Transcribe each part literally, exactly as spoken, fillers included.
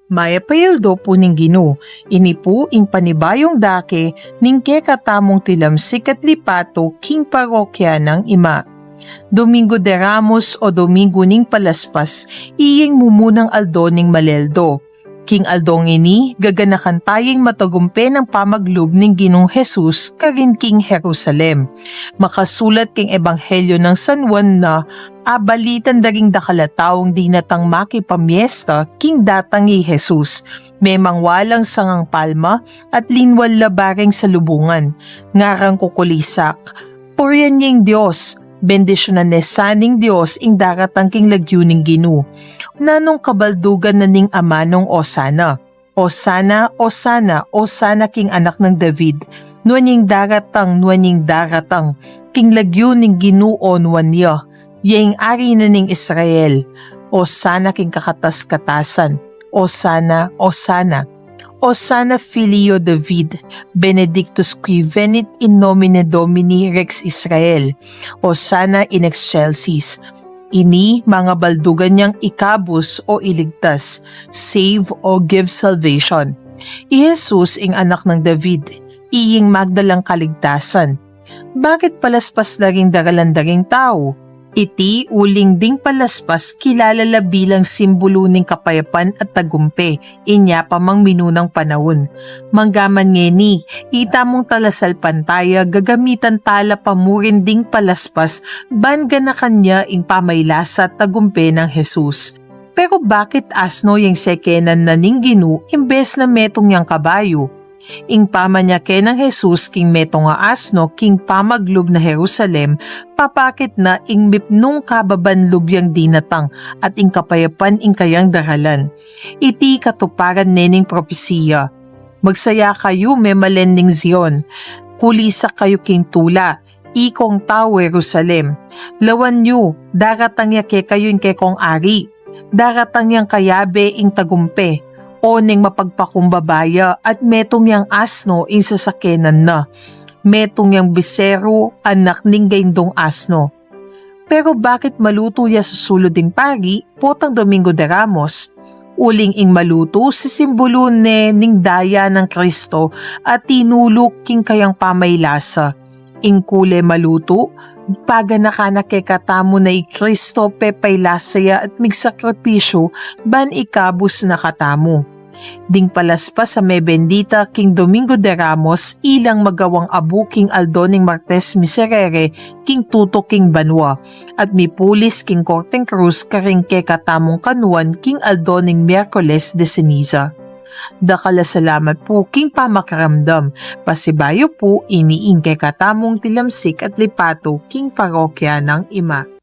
Mayap a aldo pu ning Ginu, ini pu ing panibayung dake ning kekatamung tilamsik at lipatu king parokya nang ima. Domingo de Ramos o Domingo ning Palaspas, iyeng mumunang aldo ning maleldo. King aldong ini, gaganakan taya ing matagumpe nang pamaglub ning Ginung Jesus karin king Jerusalem. Makasulat king Ebanghelyo nang San Juan na abalitan da ring dakal a taung dinatang makipamiesta king datang i Jesus. Memang walang sangang palma at linwal la ba ring salubungan. Ngarang kukulisak, "Purian ye ing Dios, bendisyunan ne sa ning Dios ing daratang king lagyu ning Ginu." Nanung kabaldugan na ning amanung Osana? Osana, Osana, Osana king anak nang David. Nuan ya ing daratang, nuan ya ing daratang king lagyu ning Ginu o nuan ya, ya ing Ari na ning Israel. Osana king kakatas-katasan. Osana, Osana. Osana filio David, benedictus qui venit in nomine Domini Rex Israel. Osana in excelsis. Ini mangabaldugan yang ikabus o iligtas, save o give salvation. I Jesus ing anak nang David, iying magdalang kaligtasan. Bakit palaspas la ring daralan da ring tau? Iti uling ding palaspas kilala la bilang simbulu ning kapayapan at tagumpe, inya pa mang minunang panaun. Manggaman ngeni, itamung talasalpantaya gagamitan tala pa murin ding palaspas ban ganakan ya ing pamailasa at tagumpe nang Jesus. Pero bakit asno yang sekenan na ning Ginu imbes na metung yang kabayu? Ing pamanyake nang Jesus king metung a asno king pamaglub na Jerusalem, papakit na ing mipnung kababan lub yang dinatang at ing kapayapan ing kayang daralan. Iti katuparan ne ning propesiya. Magsaya kayu, memalen ning Zion. Kulisak kayu king tula, ikong tau Jerusalem. Lawan yu, daratang ya kekayu ing kekong Ari. Daratang yang kayabe ing tagumpe, o neng mapagpakumbaba ya at metung yang asno ing sasakenan na. Metung yang biseru, anak ning gaindung asno. Pero bakit malutu ya susulud ing pari, potang Domingo de Ramos? Uling ing malutu, sisimbulu ne ning daya nang Kristo a tinuluk king kayang pamailasa. Ing kule malutu, paganakan na kekatamu na i Kristo pepailasa ya at migsakripisyu ban ikabus na katamu. Ding palaspas a mebendita king Domingo de Ramos, ilang magawang abu king aldo ning Martes Miserere king tutu king banua, at mipulis king Korteng Krus karing kekatamung kanuan king aldo ning Mierkules de Ceniza. Dakal a salamat pu king pamakiramdam. Pasibayu pu, ini ing kekatamung tilamsik at lipatu king parokya nang Ima.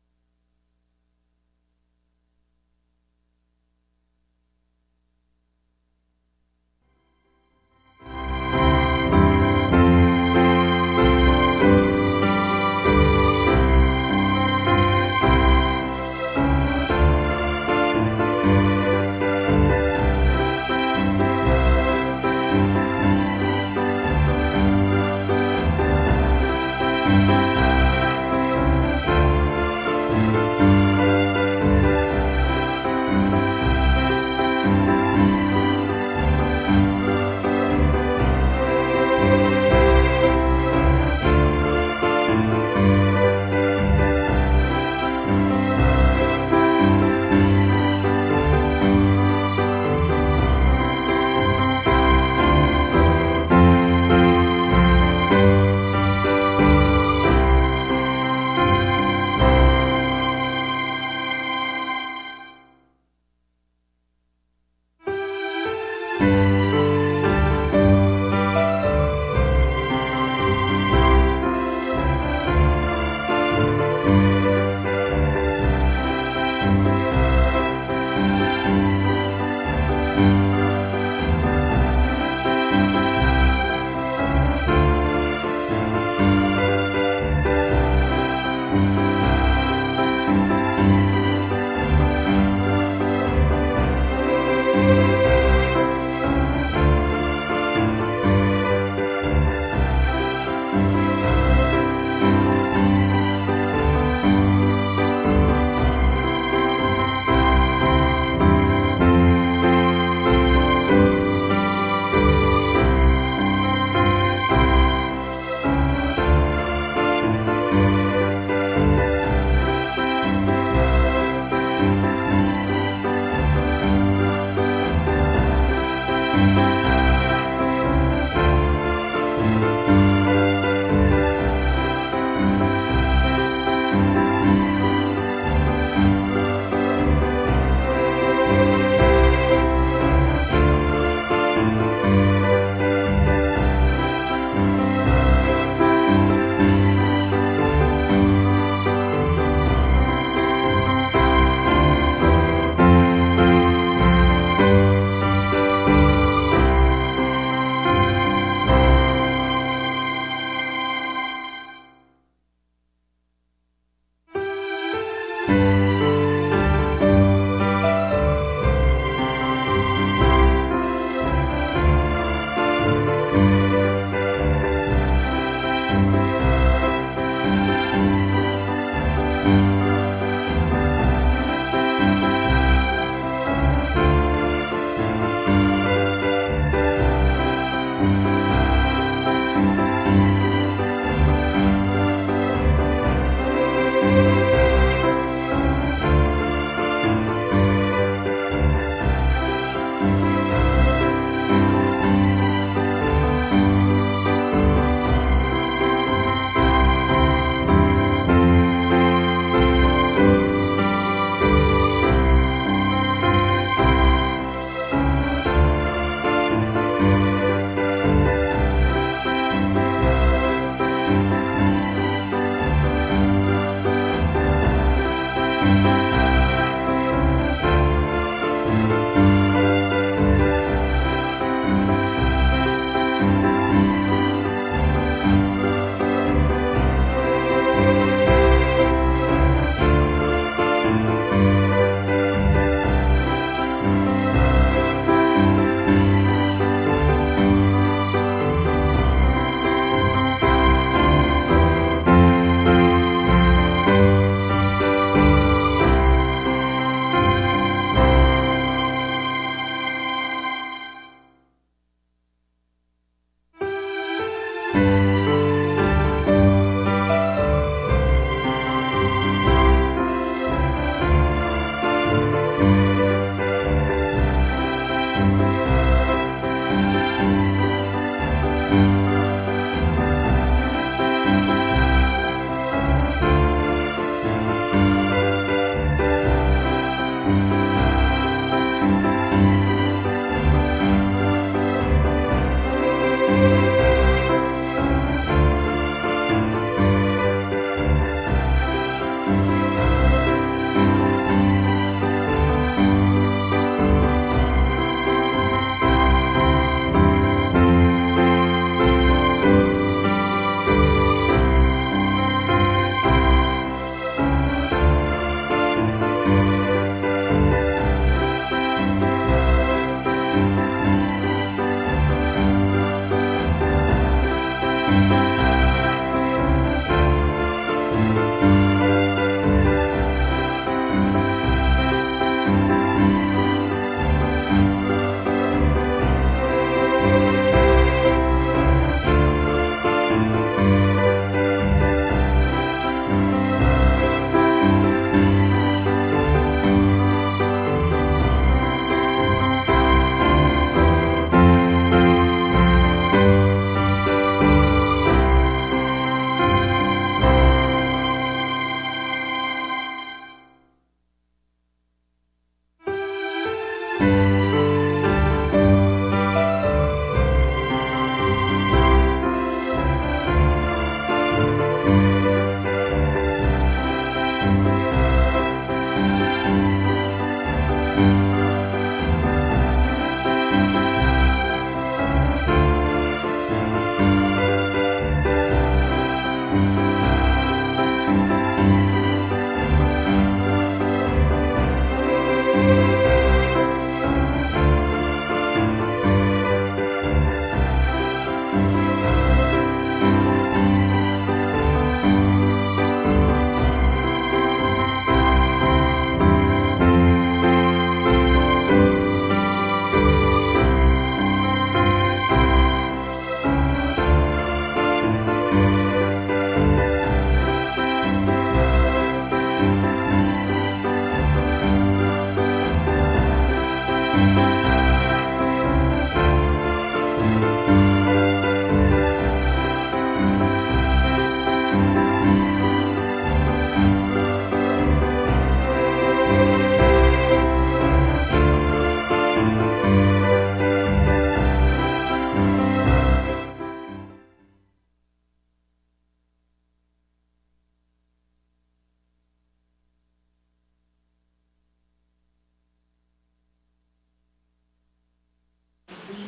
Isi,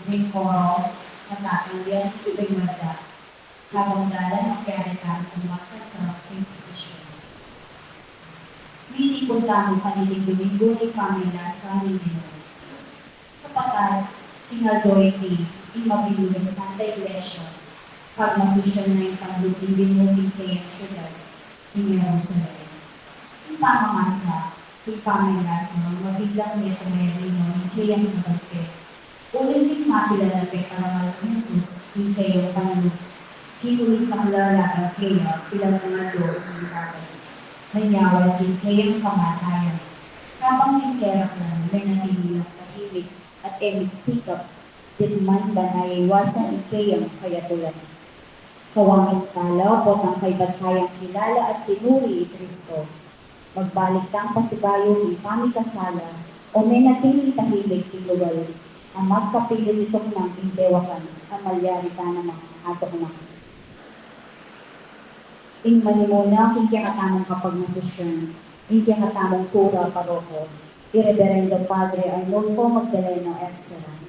ring koro, katatuyan, ring mada, kabang dalan, agyari tamu king magkanta king prosesyon. Mitipun tamu kaniting Domingo ning Pamanlasa ning Ginu. Kapatad, king aldo iti, ing mabilug a Santa Iglesia, pagmasusyan na ing panlub ning Ginu king keyang syudad, king Jerusalem. Ing pamamasa, ing pamanlasa, mabilang metung a rino ning keyang kabagke. Uling ding mapilan a peparangal nang Jesus king keyang panlub, king uli sakla laban keya, pilan nang aldo ing batas, nanyawan king keyang kamatayan. Kabang king keraklan, menatili lang tahimik at e migsikap, ditman ban e iwasan ing keyang kayatulan. Kawang iskala, potang kaybat tayang kilala at pinuri i Kristo. Magbalik tang pasibayu king pamikasala, o menatiling tahimik king lugal, a magkapilit ituknang ing dewakan, a malyari ta namang atuknang. Ing manimuna king kekatamung kapagmasusyan, ing kekatamung kura paroko, i Reverendo Padre Arnulfo Magdaleno F. Serrano.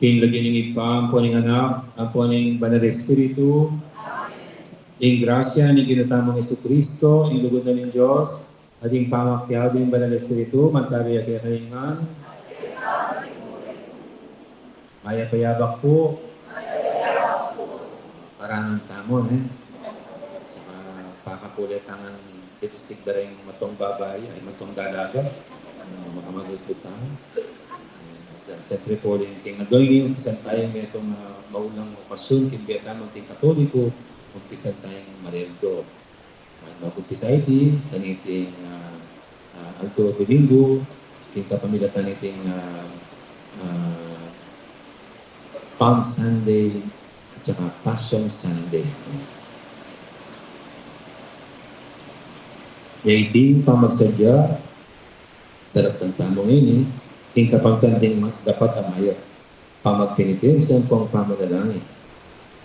King lagyu ning Ibpa, ampo ning Anak, ampo ning Banal Espiritu. Ing grasya ning Ginu tamung Jesucristo, ing lugud na ning Dios, at ing pamakiabe ning Banal Espiritu, mantabi ya kekayu ngan. Mayap a yabak pu. Parangan tamu, e. Saka pakakulit ngan lipstick da ring matong babai, ay, matong dalaga. Ano, makamagutu tamu. E, at, ah, siyempre pu, king aldo ini, umpisan taya metung, ah, maulang okasyon, king bie tamu, king Katoliko, umpisan taya mareldo. At mag-umpisa iti, kaniting, ah, ah, Aldo Domingo, king kapamilatan niting, ah, ah, Palm Sunday at saka Passion Sunday. Ya iti pamagsadya, daraptan tamu ngeni, king kapamilatan ding ma-, dapat a mayap pamagpenitensya ampong pamanalangin.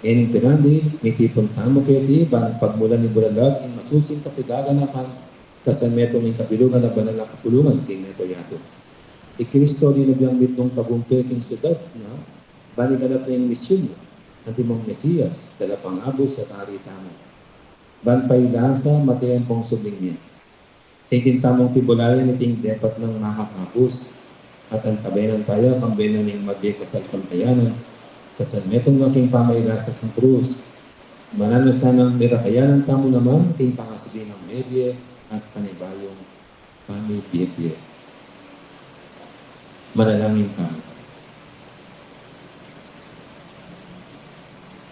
Ngening pinandi, mitipun tamu keti, ban pagmulan ning bulalag ing masusing kapigaganakan, kasan metung ning kabilugan a banal a kapulungan king mabilug a yatu. I Kristo, dinan yang mitmung tagumpe king siudad na, ban iganap na ing misyun na, antimong Mesias, Talapangabus at Ari tamu. Ban pailasa, mate ampong subling mie. King tamung pibulayan iting depat nang makakabus, at antabayanan taya kambe na ning mabie kasalpantayanan, kasan metung na king pamailasa king krus. Mananu sanang mirakayanan tamu naman king pangasubli nang mebie at panibayung pamibie-bie. Manalangin tamu.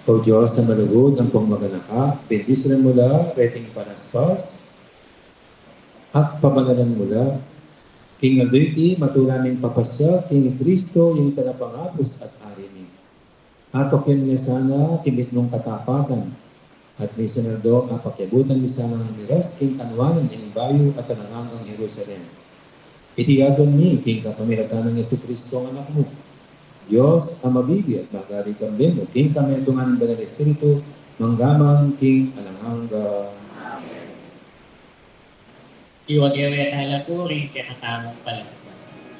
O Dios a malugud ampong maganaka, bendisyunan mu la reting palaspas, at pabanalan mu la, king aldo iti, matula ming papasya king Kristo, ing Talapangabus at Ari mi. Atukin ne sana king mitmung katapatan, at misan aldo apakiabutan mi sanang miras king kanuanan ning bayu at alang anggang Jerusalem. Iti aduan mi king kapamilatan nang Jesucristo a Anak mu. Dios a mabibie at magari kambe mu, king kametungan ning Banal Espiritu, mangga man king alang angga. Amen. Iwage we tala pu ring kekatamung palaspas.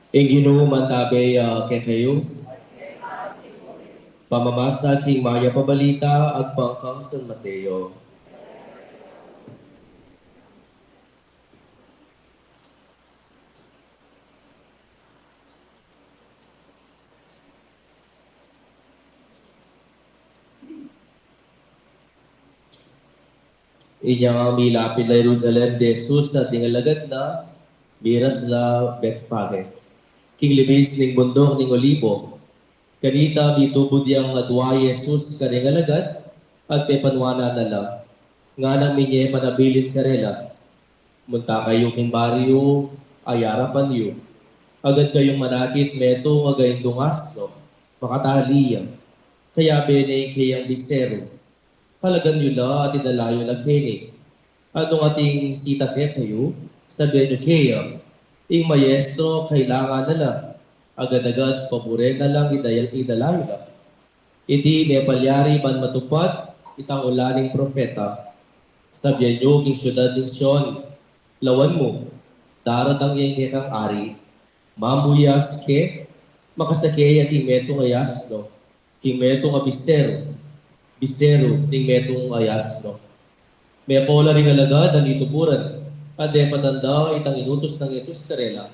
Ing Ginu mantabe ya kekayu. Pamamasa king Mayap a Balita agpang kang San Mateo. Inyang milapit la Jerusalem di Jesus at ding alagad na, miras la Betfage, king libis ning bunduk ning Olibo. Kanita mitubud yang adua i Jesus karing alagad, at pepanwanan na la, nganang minye panabilin karela, "Munta kayu king baryu a arapan yu, agad kayung manakit metung a gaindung asno, makatali ya, kayabe ne ing keyang bisteru. Kalagan yu la at idala yu la keni. At nung ating sita kekayu, sabian yu keya, 'Ing Maestro kailangan na la,' agad-agad paburen na lang idaya-, idala yu la. Iti mepalyari ban matupad itang ulan ning propeta. Sabian yu king siudad ning Sion, 'Lawan mu, daratang ya ing kekang ari, mamuyas ke, makasake ya king metung a asno, king metung a bisteru, bisteru ning metung a asno.'" Meko la ring alagad a mituburan, at depatan da itang inutus nang Jesus karela.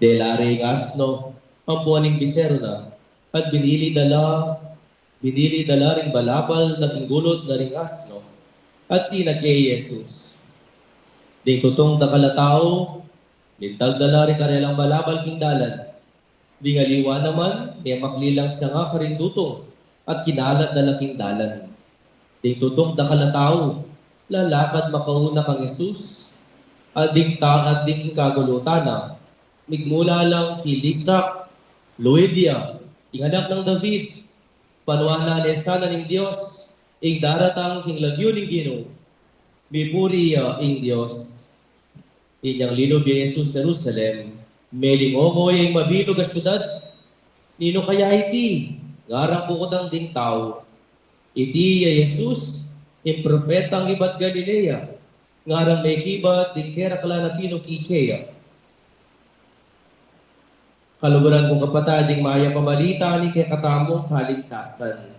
Dela re ing asno ampon ing bisteru na, at binili da la, binili da la ring balabal na king gulut na ring asno, at sinake i Jesus. Ding tutung dakal a tau, lintag da la ring karelang balabal king dalan. Ding aliwa naman, memakli lang sanga karing dutung, at kinalat da la king dalan. Ding tutung dakal a tau, lalakad makauna kang Jesus, at ding ta-, at ding king kagulutan na, migmula lang ki Lisak, Luidia, ing anak nang David, panwanan ne sana ning Dios, ing daratang king lagyu ning Ginu, mipuri ya ing Dios. Inyang linub ya i Jesus Jerusalem, melingogo ya ing mabilug a siudad, "Ninu kaya iti, ngarang kukutang ding tau? Iti ya i Jesus, ing propetang ibat Galilea, ngarang mekibat ding keraklan a tinuki keya." Kaluguran kung kapatad, ing mayap a balita ning kekatamung kaligtasan.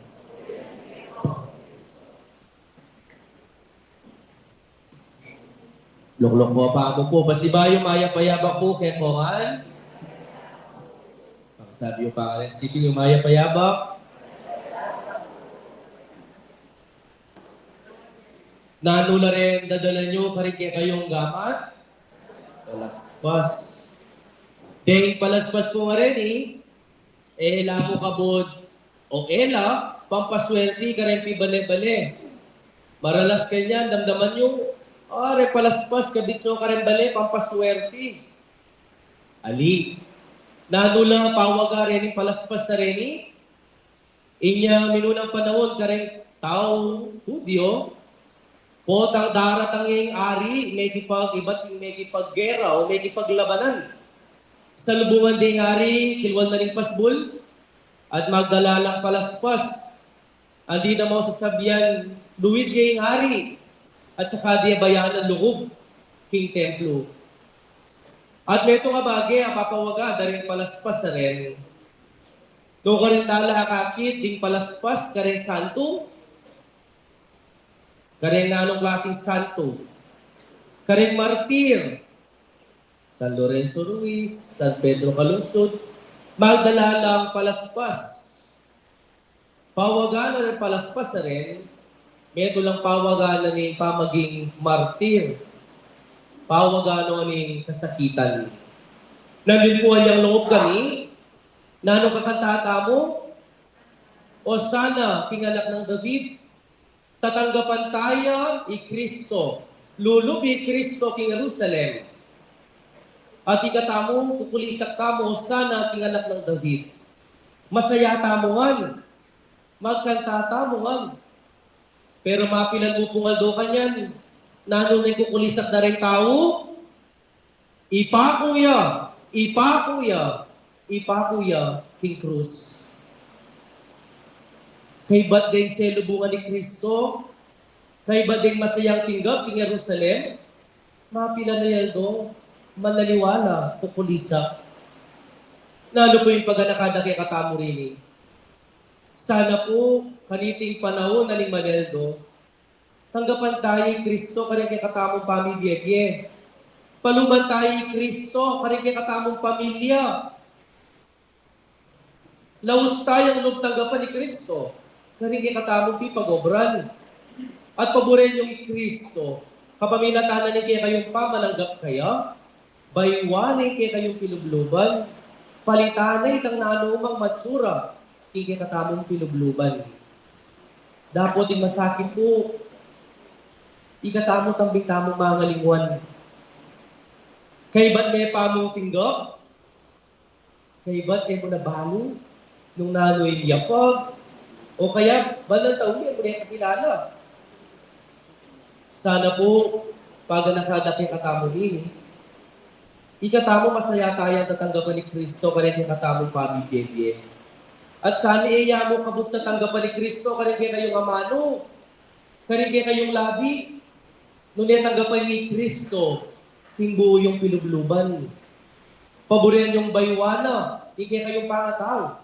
Lukluk pu, pamu pu, pasibayu mayap a yabak pu kekongan. Pakisabi yu pa ngan ing siping yu, mayap a yabak. Nanu la ren dadalan yu karing kekayung gamat? Palaspas. Deng palaspas pu ngareni, e la mu kabud o e la pampaswerti kareng pibale-bale. Maralas kanyan, damdaman yu, a, reng palaspas kabit yu kareng bale, pampaswerti. Ali. Nanu la pawaga rening palaspas a reni? Inya minunang panaun kareng tau Judio, Potang daratang ya ing ari, mekipag-, ibat ing mekipaggera o mekipaglabanan. Salubungan de ing ari, kilwal na ning pasbul, at magdala lang palaspas. Andi na mau sasabian, luid ya ing ari, at saka de abayanan lugub king templo. At metung a bage a papawaga da ring palaspas a ren. Nukarin tala akakit ding palaspas kareng santu, kareng nanung klasing santu, kareng martir, San Lorenzo Ruiz, San Pedro Calungsod, magdala lang palaspas. Pawaga na ring palaspas a ren, metung lang pawaga na ning pamaging martir, pawaga na ning kasakitan. Nanu pu ing lungub kami, nanung kakanta tamu, Osana king anak nang David, tatanggapan taya i Kristo, lulub i Kristo king Jerusalem. At ikatamu, kukulisak tamu, Osana king anak nang David. Masaya tamu ngan, magkanta tamu ngan. Pero mapilan mu pung aldo kanyan, nanu ne ing kukulisak da ring tau? Ipaku ya, ipaku ya, ipaku ya king krus. Kaybat deng selubungan i Kristo, kaybat deng masayang tinggap king Jerusalem, mapilan a aldo, manaliwa la, kukulisak. Nanu pu ing paganaka da kekatamu rini? Sana pu, kaniting panaun a ning manaldo, tanggapan taya i Kristo karing kekatamung pamibie-bie. Paluban taya i Kristo karing kekatamung pamilya. Laus tayang lub tanggapan i Kristo karing kekatamung pipag-obran. At paburen yung i Kristo, kapamilatan na ning kekayung pamananggap kaya, baywan ne ing kekayung pilubluban, palitan ne itang nanumang matsura king kekatamung pilubluban. Dapot ing masakit pu, ikatamu tambing tamung mangalingwan. Kaybat me pa mung tinggap, kaybat e mu na balu nung nanu ing yapag, o kaya balang tau e mu na kakilala. Sana pu, paganaka da kekatamu nini, ikatamu masaya tayang tatanggapan i Kristo karing kekatamung pamibie-bie. At sana e ya mu kabud tatanggapan i Kristo karing kekayung amanu, karing kekayung labi, nune tanggapan ye i Kristo king buu yung pilubluban. Paburen yung baywan na ing kekayung pangatau.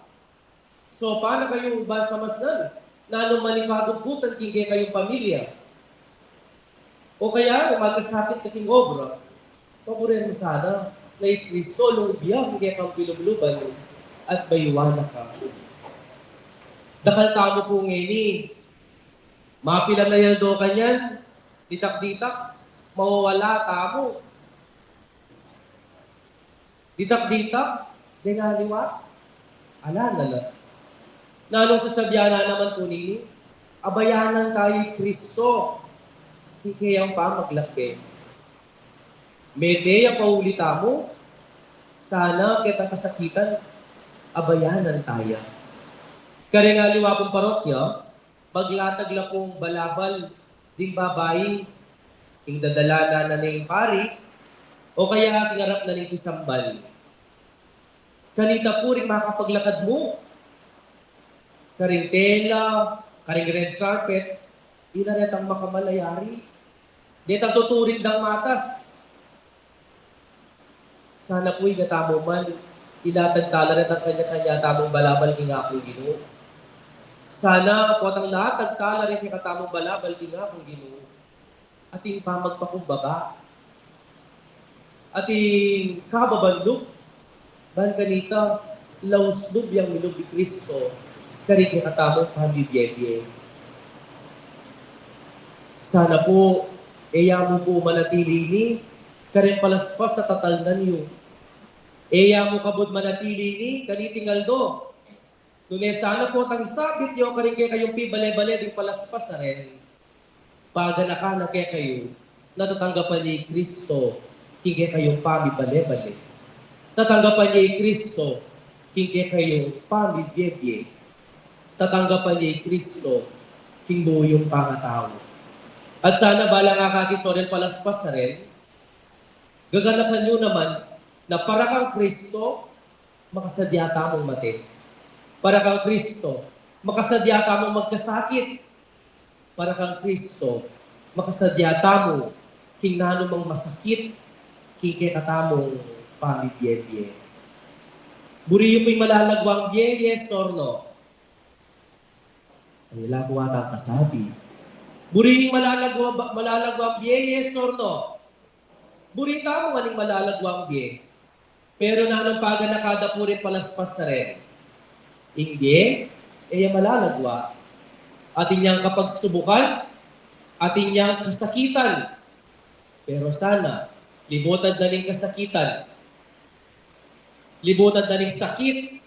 Sopan na kayu ban sa masnan, nanu man ing kagutgutan king kekayung pamilya, o kaya magkasakit ka king obra, paburen mu sana na i Kristo lungub ya king kekang pilubluban at baywan na ka. Dakal tamu pu ngeni, mapilan a aldo kanyan, ditak-ditak, mawawala tamu. Ditak-ditak, deng aliwa, ala na la. Nanung sasabian na naman pu nini? Abayanan taya i Kristo king keyang pamaglakbe. Mete ya pauli tamu, sana ketang kasakitan, abayanan taya. Kareng aliwa kung parokya, maglatag la pung balabal ding babai, ing dadala na na ning pari, o kaya king arap na ning pisambal. Kanita pu ring makapaglakad mu karing tela, karing red carpet, ila retang makamal a yari. Detang tuturing dang matas. Sana pu ikatamu man, ilatag tala retang kanya-kanya tamung balabal king Apung Ginu. Sana potang latag tala retang kekatamung balabal king Apung Ginu, atin pamagpakumbaba, atin kababan lub, ban kanita, laus lub yang milub i Kristo karing kekatamung pamibie-bie. Sana pu, e ya mu pu manatili ini kareng palaspas a tatalnan yu. E ya mu kabud manatili ini kaniting aldo. Nune sana potang isabit yu karing kekayung pibale-bale ding palaspas a ren, paganakan na kekayu na tatanggapan ye i Kristo king kekayung pamibale-bale. Tatanggapan ye i Kristo king kekayung pamibie-bie. Tatanggapan ye i Kristo king buu yung pangatau. At sana bala nga akakit so rin palaspas a rin, gaganakan yu naman na para kang Kristo, makasadya tamung mate. Para kang Kristo, makasadya tamung magkasakit. Para kang Kristo, makasadya tamu king nanumang masakit king kekatamung pamibie-bie. Buri yu pung malalagwang bie, yes or no? Ay, ala ku atang kasabi. Buri ing malalagwa-, malalagwang bie, yes or no? Buri tamu ngan ing malalagwang bie. Pero nanung paganaka da pu ring palaspas a rin, ing bie e ya malalagwa. Atin yang kapagsubukan, atin yang kasakitan. Pero sana, libutan da ning kasakitan, libutan da ning sakit,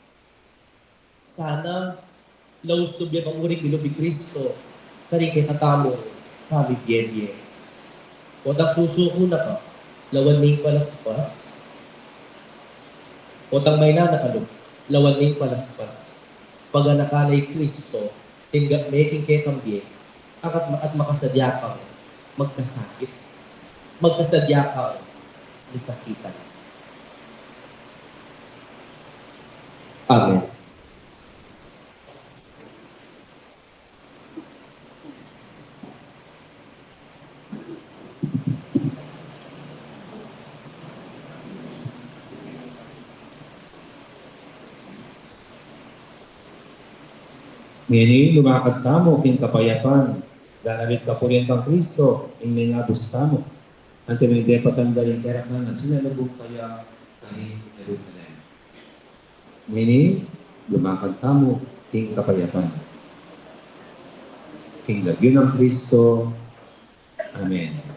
sana laus lub ya bang uring milub i Kristo karing kekatamung pamibie-bie. Potang susuku na ka, lawan ning palaspas. Potang maila na ka lub, lawan ning palaspas. Paganaka na i Kristo, tinggap me king kekang bie, at, at makasadya kang magkasakit, magkasadya kang masakitan. Amen. Ngeni, lumakad tamu king kapayapan, danapit kapurian kang Kristo, ing mengabus tamu. Anti mendepatan da ring keraknan a sinalubung kaya karing Jerusalem. Ngeni, lumakad tamu king kapayapan. King lagyu nang Kristo. Amen.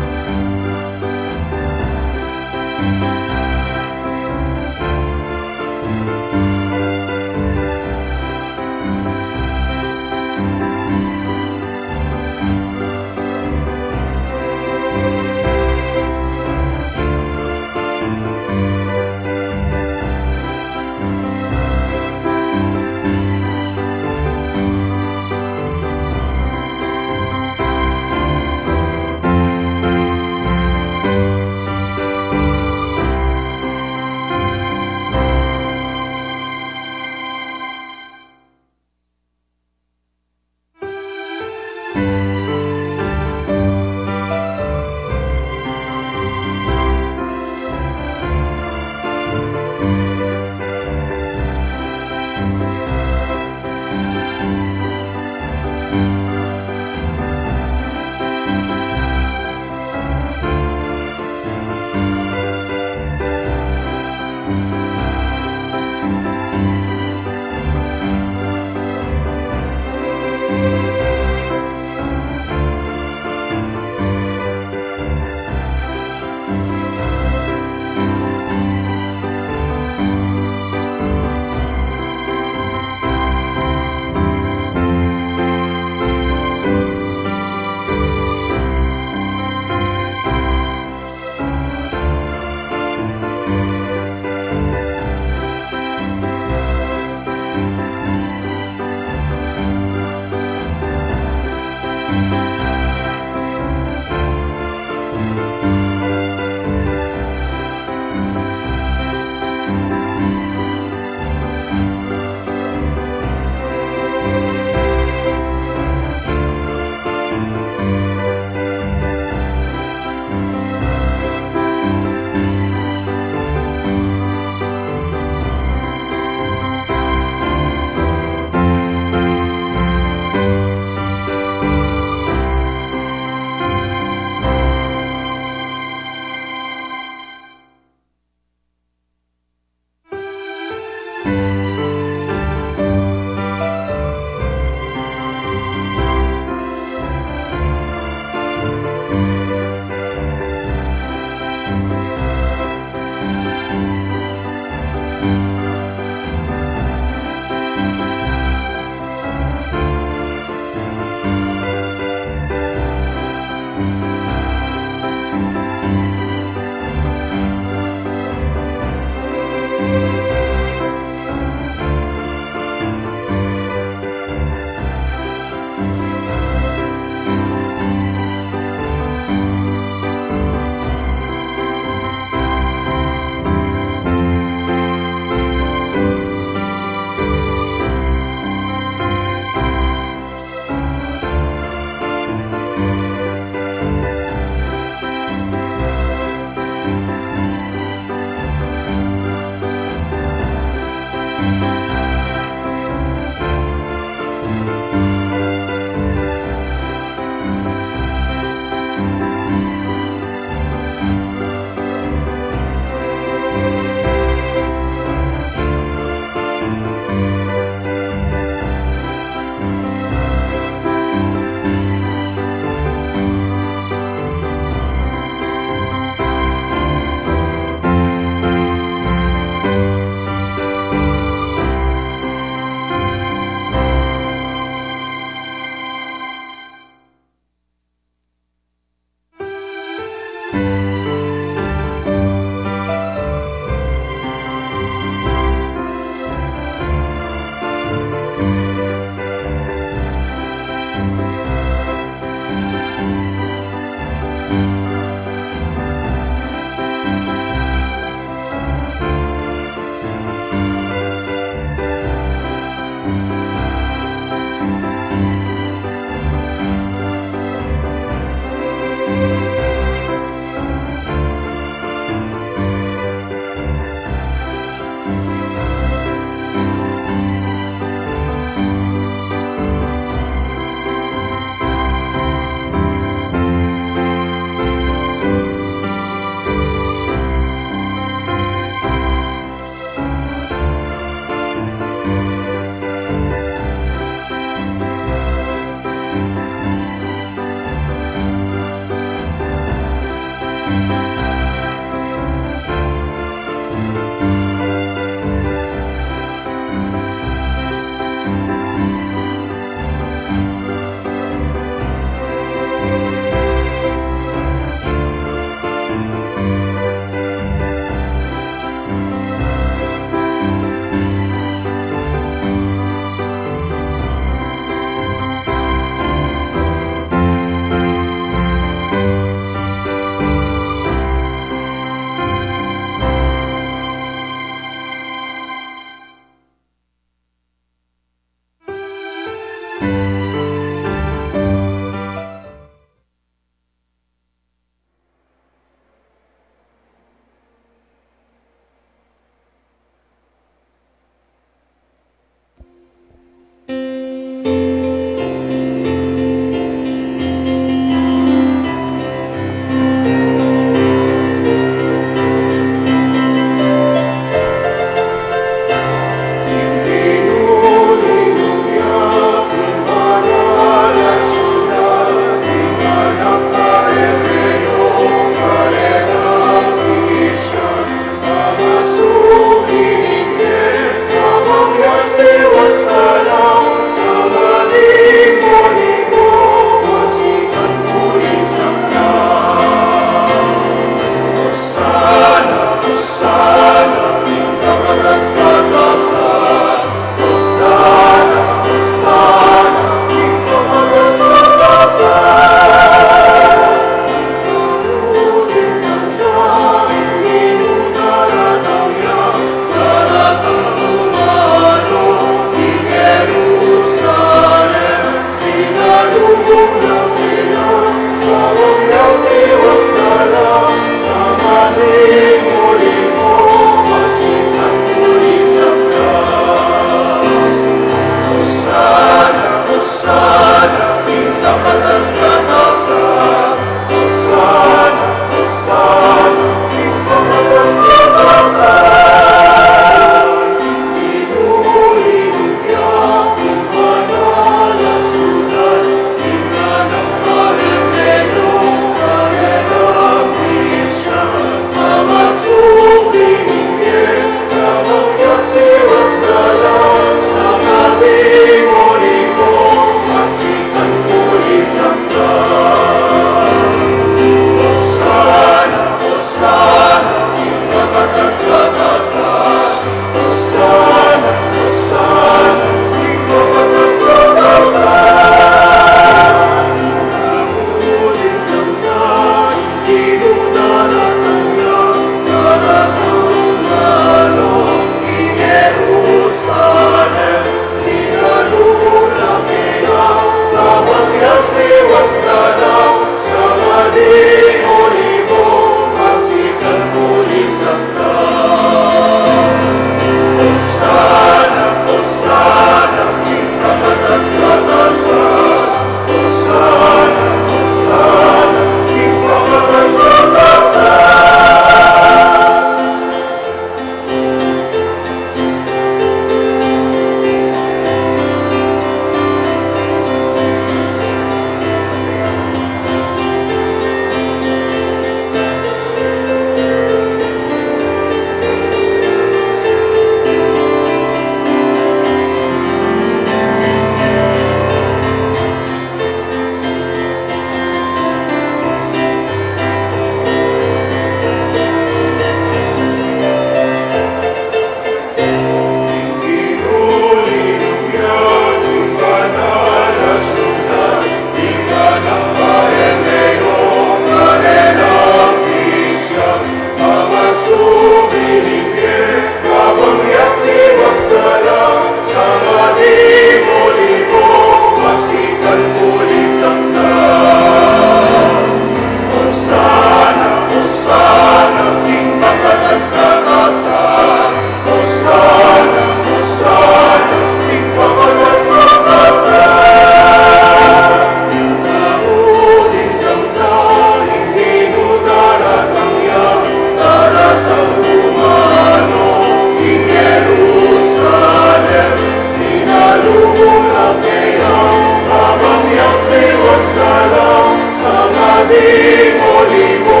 Olibo,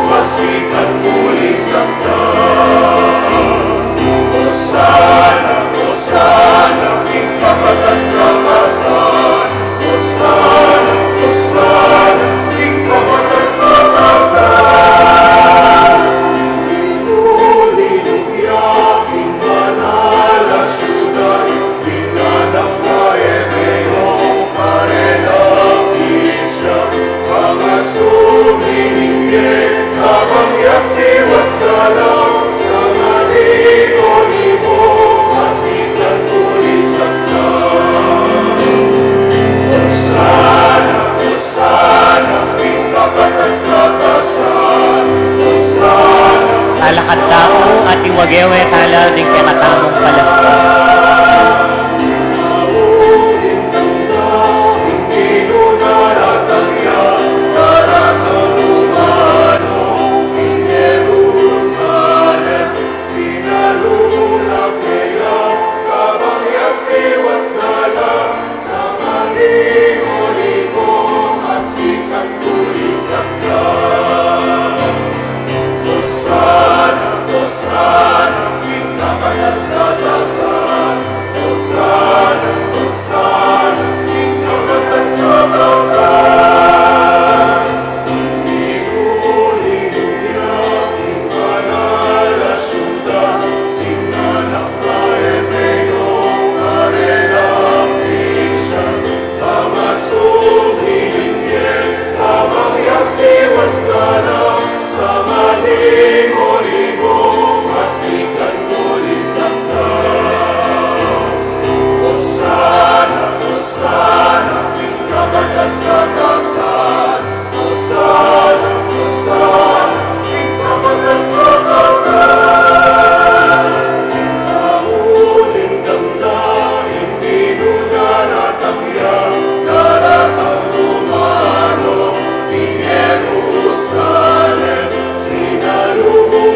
masikan kulisang na. Osana, Osana, king kapatastasan. Osana, Osana, king kapatastasan. Linulinu ya king banal a siudad, king anak na Hebreo, pare na Apisya, pangasubli ning bie, kabang ya siwas dalan, sanga ning olibo, masikan kulisang na. Osana, Osana, king kapatastasan. Osana. Talakad tamu at iwage we tala ding kekatamung palaspas. Osana, Osana, king kapatastasan. Osana, Osana, king kapatastasan. Linulinu ya king banal a siudad, king anak na Hebreo, pare na Apisya, pangasubli ning bie, kabang ya siwas dalan, sanga ning olibo, masikan kulisang na. Osana, Osana, king kapatastasan. Osana, Osana, king kapatastasan. Ing tau ning damdamin, dinu daratang ya, daratang dumalo king Jerusalem, sinalubo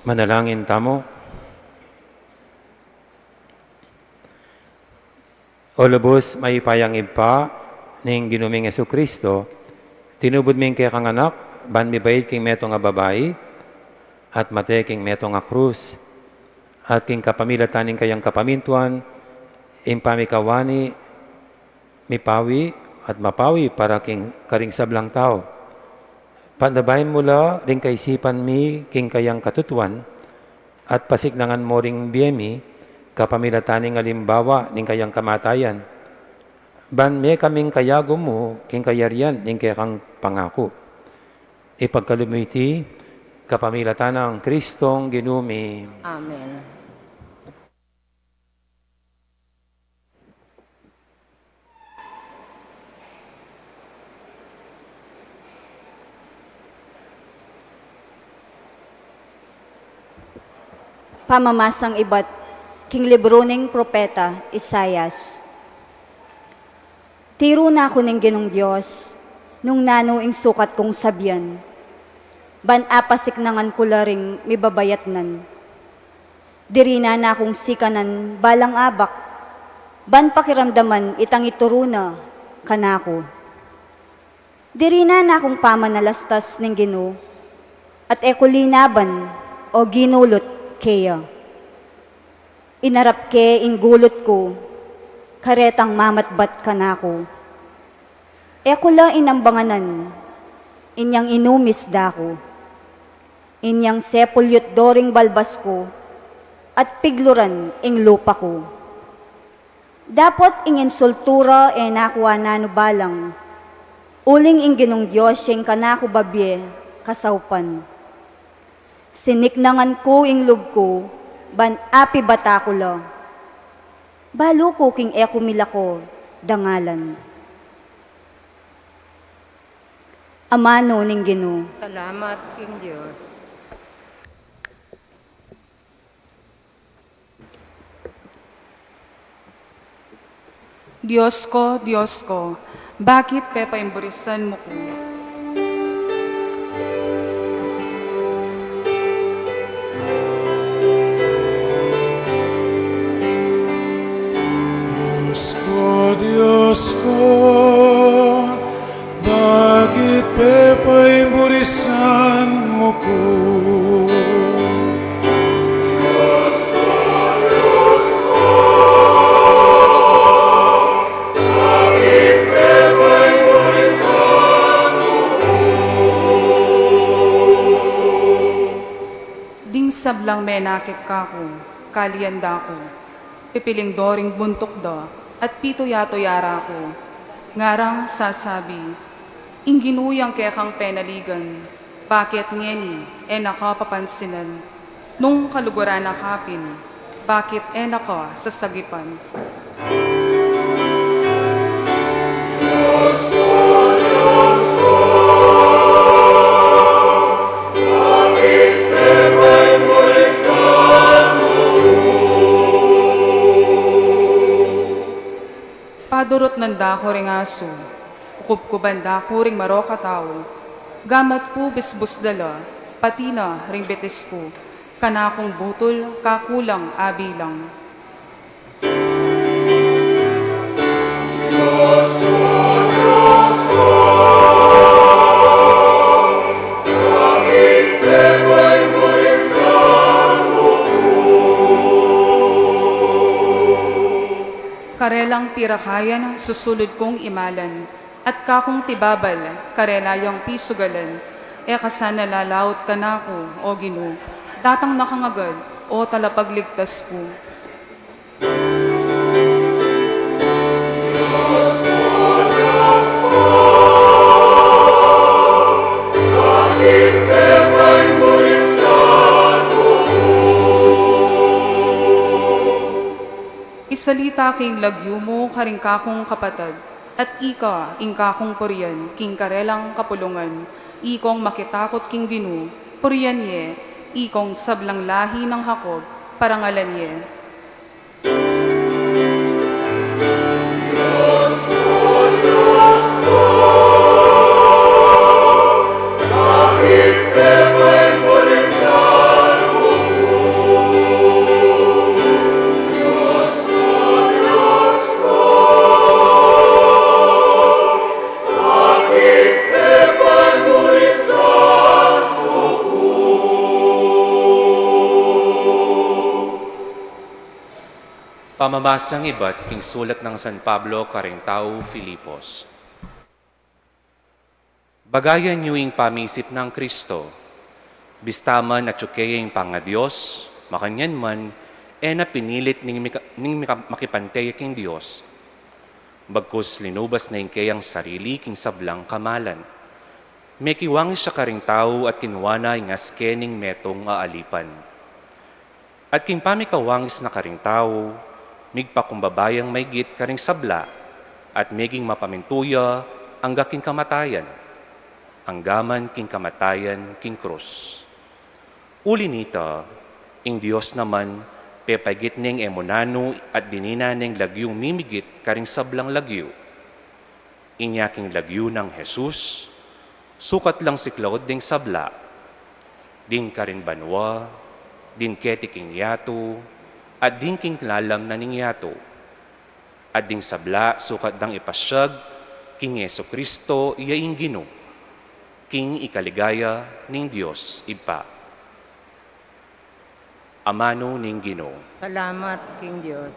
Manalangin tamu. O lubus mayupayang Ibpa ning Ginu ming Jesucristo, tinubud me ing kekang Anak ban mibait king metung a babai at mate king metung a krus, at king kapamilatan ning kayang kapamintuan, ing pamikawani mipawi at mapawi para king karing sablang tau. Patnubayan mu la ring kaisipan mi king kayang katutuan, at pasiknangan mu ring bie mi kapamilatan ning alimbawa ning kayang kamatayan, ban mekaming kayagum mu king kayarian ning kekang pangaku. Ipagkalub mu iti kapamilatan nang Kristong Ginu mi. Amen. Pamamasang ibat king libru ning propeta Isaias. Tiru na ku ning Ginung Dios, nung nanu ing sukat kung sabian, ban apasiknangan ku la ring mibabayatnan. Diri na na kung sikanan balang abak, ban pakiramdaman itang ituru na kanaku. Diri na na kung pamanalastas ning Ginu, at e ku linaban o ginulut keya. Inarap ke ing gulut ku, karetang mamatbat kanaku. E ku la inambanganan, inyang inumis da ku. Inyang sepulyut do ring balbas ku, at pigluran ing lupa ku. Dapot ing insultu ra e na ku ananu balang, uling ing Ginung Dios ya ing kanaku babie kasaupan. Siniknangan ku ing lub ku, ban apibata ku la. Balu ku king e ku milako dangalan. Amanu ning Ginu. Salamat king Dios. Dios ko, Dios ko, bakit pepaimburisan mu ku? Dios ko, Dios ko, bakit pepaimburisan mu ku? Ding sablang menakit kaku, kalian da ku. Pipiling do ring buntuk da, at pituya-tuya ra ku. Ngarang sasabi, ing Ginu yang kekang penaligan, bakit ngeni e na ka papansinan? Nung kaluguran na ka pin, bakit e na ka sasagipan? Padurutnan da ku ring asu, kukubkuban da ku ring marok a tau, gamat ku bisbus da la, pati na ring bitis ku, kanakung butul, kaku lang abilang. Karelang pirakayan susulud kung imalan, at kakung tibabal karela yang pisugalan, e ka sana lalaut kanaku, O Ginu, datang na kang agad, O Talapagligtas ku. Isalita king lagyu mu karing kakung kapatad, at ika ing kakung purian king karelang kapulungan. Ikong makitakut king Ginu, purian ye, ikong sablang lahi nang Jacob, parangalan ye. Pamabasang ibat king sulat nang San Pablo karing tau Filipos. Bagayan yu ing pamisip nang Kristo. Bista man atyu kaya ing pangaDios, makanyan man, e na pinilit ning mika-, ning mika-, makipante ya king Dios. Bagkus linubas na ing keyang sarili king sablang kamalan. Mekiwangis ya karing tau at kinua na ing aske ning metung a alipan. At king pamikawangis na karing tau, migpakumbaba yang maigit karing sabla, at meging mapamintu ya angga king kamatayan, angga man king kamatayan king krus. Uli nita, ing Dios naman, pepaigit ne ing e mu nanu at dinina neng lagyung mimigit karing sablang lagyu. Inya king lagyu nang Jesus, sukat lang siklaud ding sabla, ding karin banua, ding keti king yatu, at ding king lalam na ning yatu, at ding sabla sukat dang ipasyag king Jesu-Cristo ya ing Ginu, king ikaligaya ning Dios Ibpa. Amanu ning Ginu. Salamat king Dios.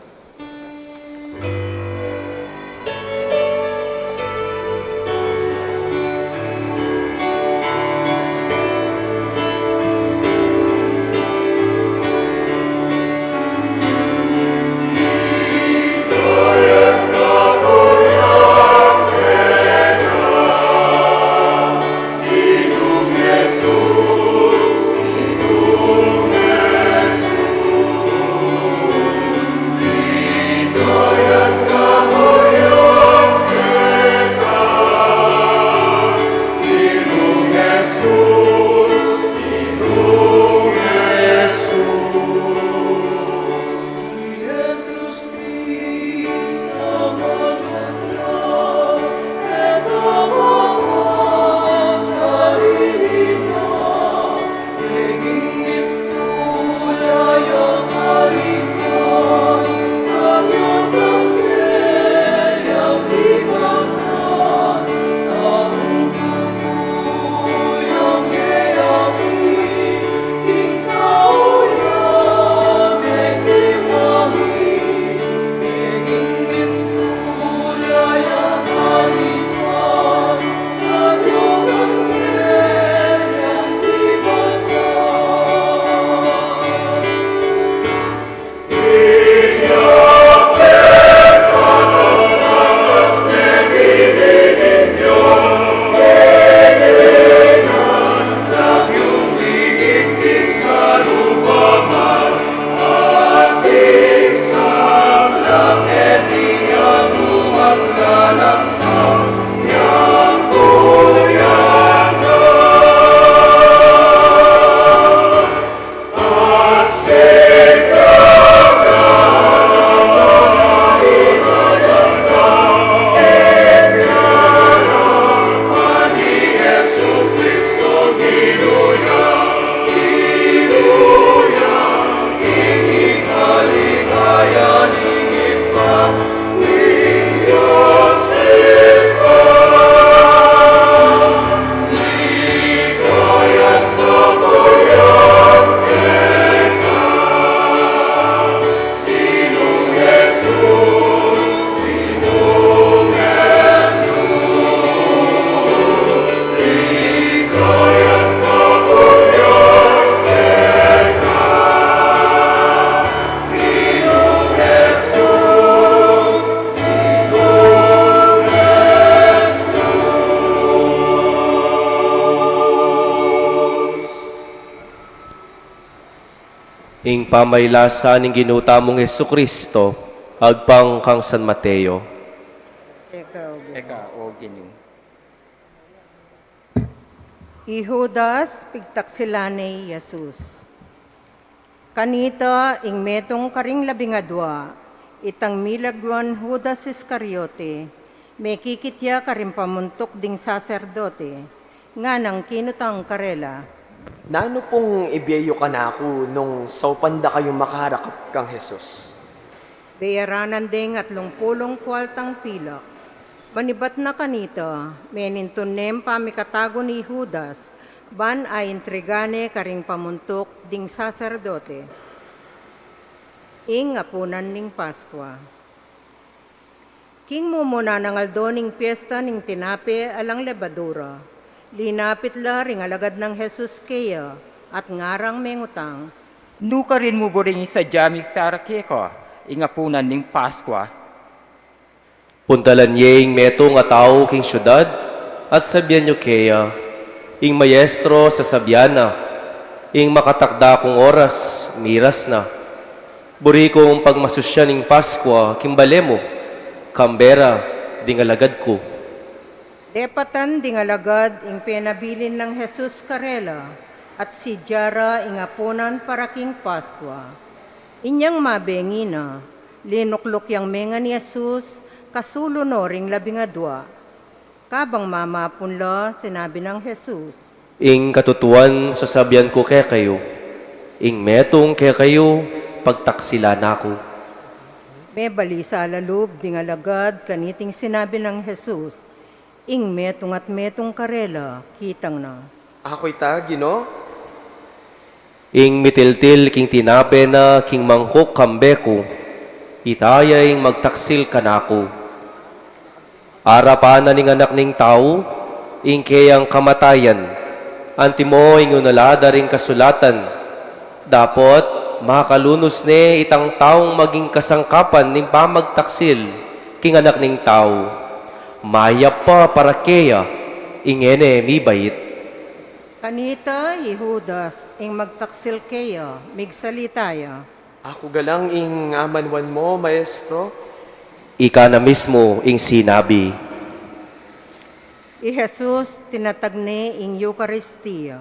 Ing pamagkasakit ning Ginu tamung Jesucristo, agpang kang San Mateo. Ika, O Ginu. Ika, O Ginu. I Judas, pigtaksilan ne i Jesus. Kanita ing metung karing labing adua, itang milagyuan Judas Iscariote, mekikit ya karing pamuntuk ding saserdote, nganang kinutang karela, "Nanu pung ibie yu kanaku nung saupan da kayung makarakap kang Jesus?" Beyaranan deng atlung pulung kuartang pilak. Manibat na kanita, menintun neng pamikatagun i Judas, ban aintriga ne karing pamuntuk ding saserdote. Ing apunan ning Paskua. King mumuna nang aldo ning piesta ning tinape alang lebadura, linapit la ring alagad nang Jesus keya, at ngarang mengutang, "Nu karin mu buring isadya mi para keka ing apunan ning Paskua?" Puntalan ye ing metung a tau king siudad, at sabian yu keya, "Ing Maestro sasabian na, ing makatakda kung oras, miras na. Buri kung pagmasusyan ing Paskua king bale mu, kambe ra ding alagad ku." Depatan ding alagad ing penabilin nang Jesus karela, at sidya ra ing apunan para king Paskua. Inyang mabengi na, linukluk yang mengan i Jesus kasulu no ring labing adua. Kabang mamapun la, sinabi nang Jesus, "Ing katutuan sasabian ku kekayu, ing metung kekayu, pagtaksilan na ku." Mebalisa la lub ding alagad kaniting sinabi nang Jesus, ing metung at metung karela kitang na. "Aku ita, Ginu?" Ing mitiltil king tinape na king mangkuk kambe ku, ita ya ing magtaksil kanaku. Arapan na ning Anak ning Tau ing keyang kamatayan, antimo ing nunulad da ring kasulatan, dapot makalunus ne itang taung maging kasangkapan ning pamagtaksil king Anak ning Tau. Mayap pa para keya ing e ne mibait. Kanita i Judas, ing magtaksil keya, migsalita ya, "Aku galang ing amanuan mu, Maestro?" Ika na mismu ing sinabi. I Jesus tinatag ne ing Eukaristia.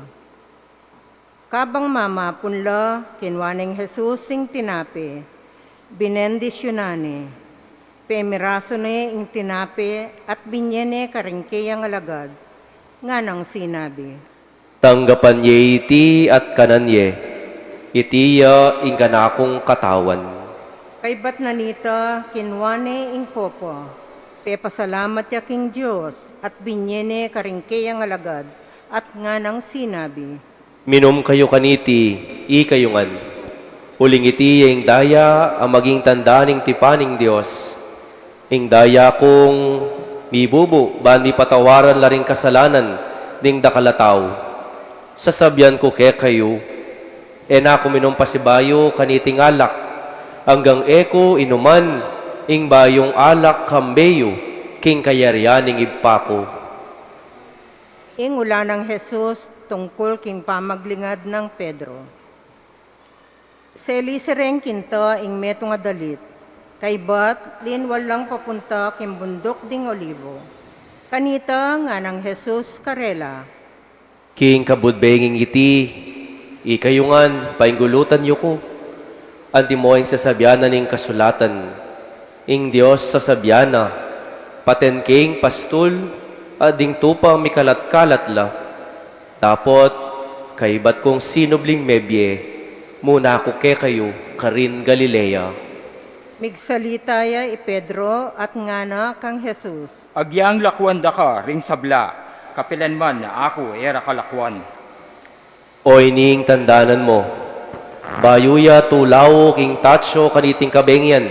Kabang mamapun la, kinua neng Jesus ing tinape, binendisyunan ne, pemirasu ne ing tinape at binye ne karing keyang alagad, nganang sinabi, "Tanggapan ye iti at kanan ye, iti ya ing kanakung katawan." Kaybat na nita, kinua ne ing kopa, pepasalamat ya king Dios, at binye ne karing keyang alagad, at nganang sinabi, "Minum kayu kaniti, ikayu ngan. Uling iti ya ing daya a maging tanda ning tipan ning Dios, ing daya kung mibubu ban mipatawaran la ring kasalanan ning dakal a tau. Sasabian ku kekayu, e na ku minum pasibayu kaniting alak, anggang e ku inuman ing bayung alak kambe yu king kayarian ning Ibpa ku." Ing ula nang Jesus tungkul king pamaglingad nang Pedro. Selisi reng kinta ing metung a dalit, kaybat linwal lang papunta king bunduk ding Olivo. Kanita nganang Jesus karela, "King kabud benging iti, ikayu ngan painggulutan yu ku. Antimo ing sasabian na ning kasulatan, ing Dios sasabian na, 'Paten ke ing pastul, at ding tupa mikalat-kalat la.' Dapot, kaybat kung sinubling mebie, muna ku kekayu karin Galilea." Migsalita ya i Pedro at ngana kang Jesus, "Agyang lakuan da ka ring sabla, kapilan man aku e ra ka lakuan." "O ining tandanan mu, bayu ya tulauk ing tatsu kaniting kabengian,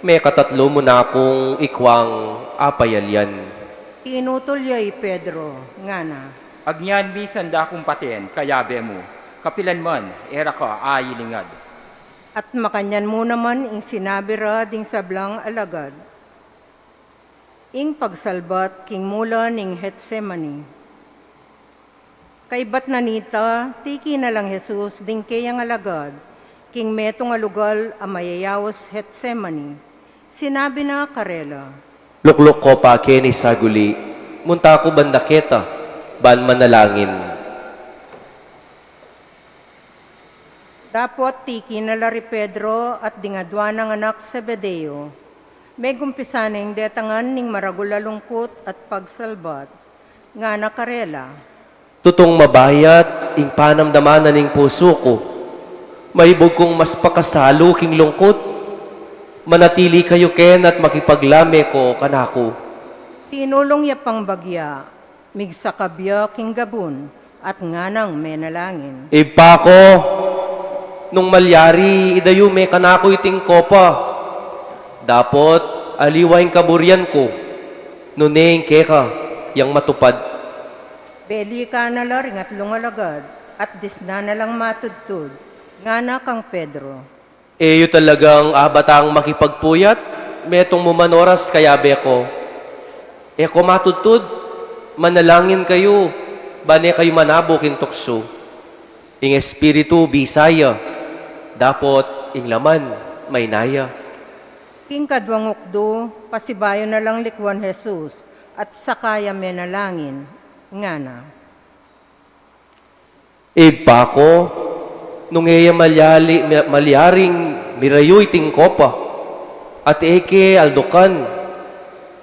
mekatatlu mu na kung ikuang apayalian." Tinutul ya i Pedro, ngana, "Agyan misan da kung paten kayabe mu, kapilan man e ra ka ailingad." At makanyan mu naman ing sinabi ra ding sablang alagad. Ing pagsalbat king mula ning Getsemani. Kaybat na nita, tiki na lang Jesus ding keyang alagad king metung a lugal a mayayaus Getsemani. Sinabi na karela, "Lukluk ko pa keni saguli, munta ku banda keta ban manalangin." Dapot tiki na la ri Pedro at ding adua nang anak Zebedeo. Megumpisa neng detangan ning maragul a lungkut at pagsalbat. Ngana karela, "Tutung mabayat ing panamdaman na ning pusu ku. Maibug kung mas pakasalu king lungkut. Manatili kayu ken at makipaglame ko kanaku." Sinulung ya pang bagya, migsakab ya king gabun, at nganang menalangin, "Ibpa ko, Nung malyari, idayu me kanaku iting kopa. Dapot aliwa ing kaburian ku, nune ing keka yang matupad. Belikan na la ring atlung alagad, at disnan na lang matudtud, ngana kang Pedro. E yu talagang abatang makipagpuyat, metung mu man oras kayabe ko. E ko matudtud, manalangin kayu, ban e kayu manabu king tuksu. Ing espiritu bisa ya, dapot ing laman maina ya. King kaduang ukdu, pasibayu na lang likwan Jesus, at saka ya menalangin, ngana. Ibpa ko, nung e ya malyali-, ma-, malyaring mirayu iting kopa, at e ke aldukan,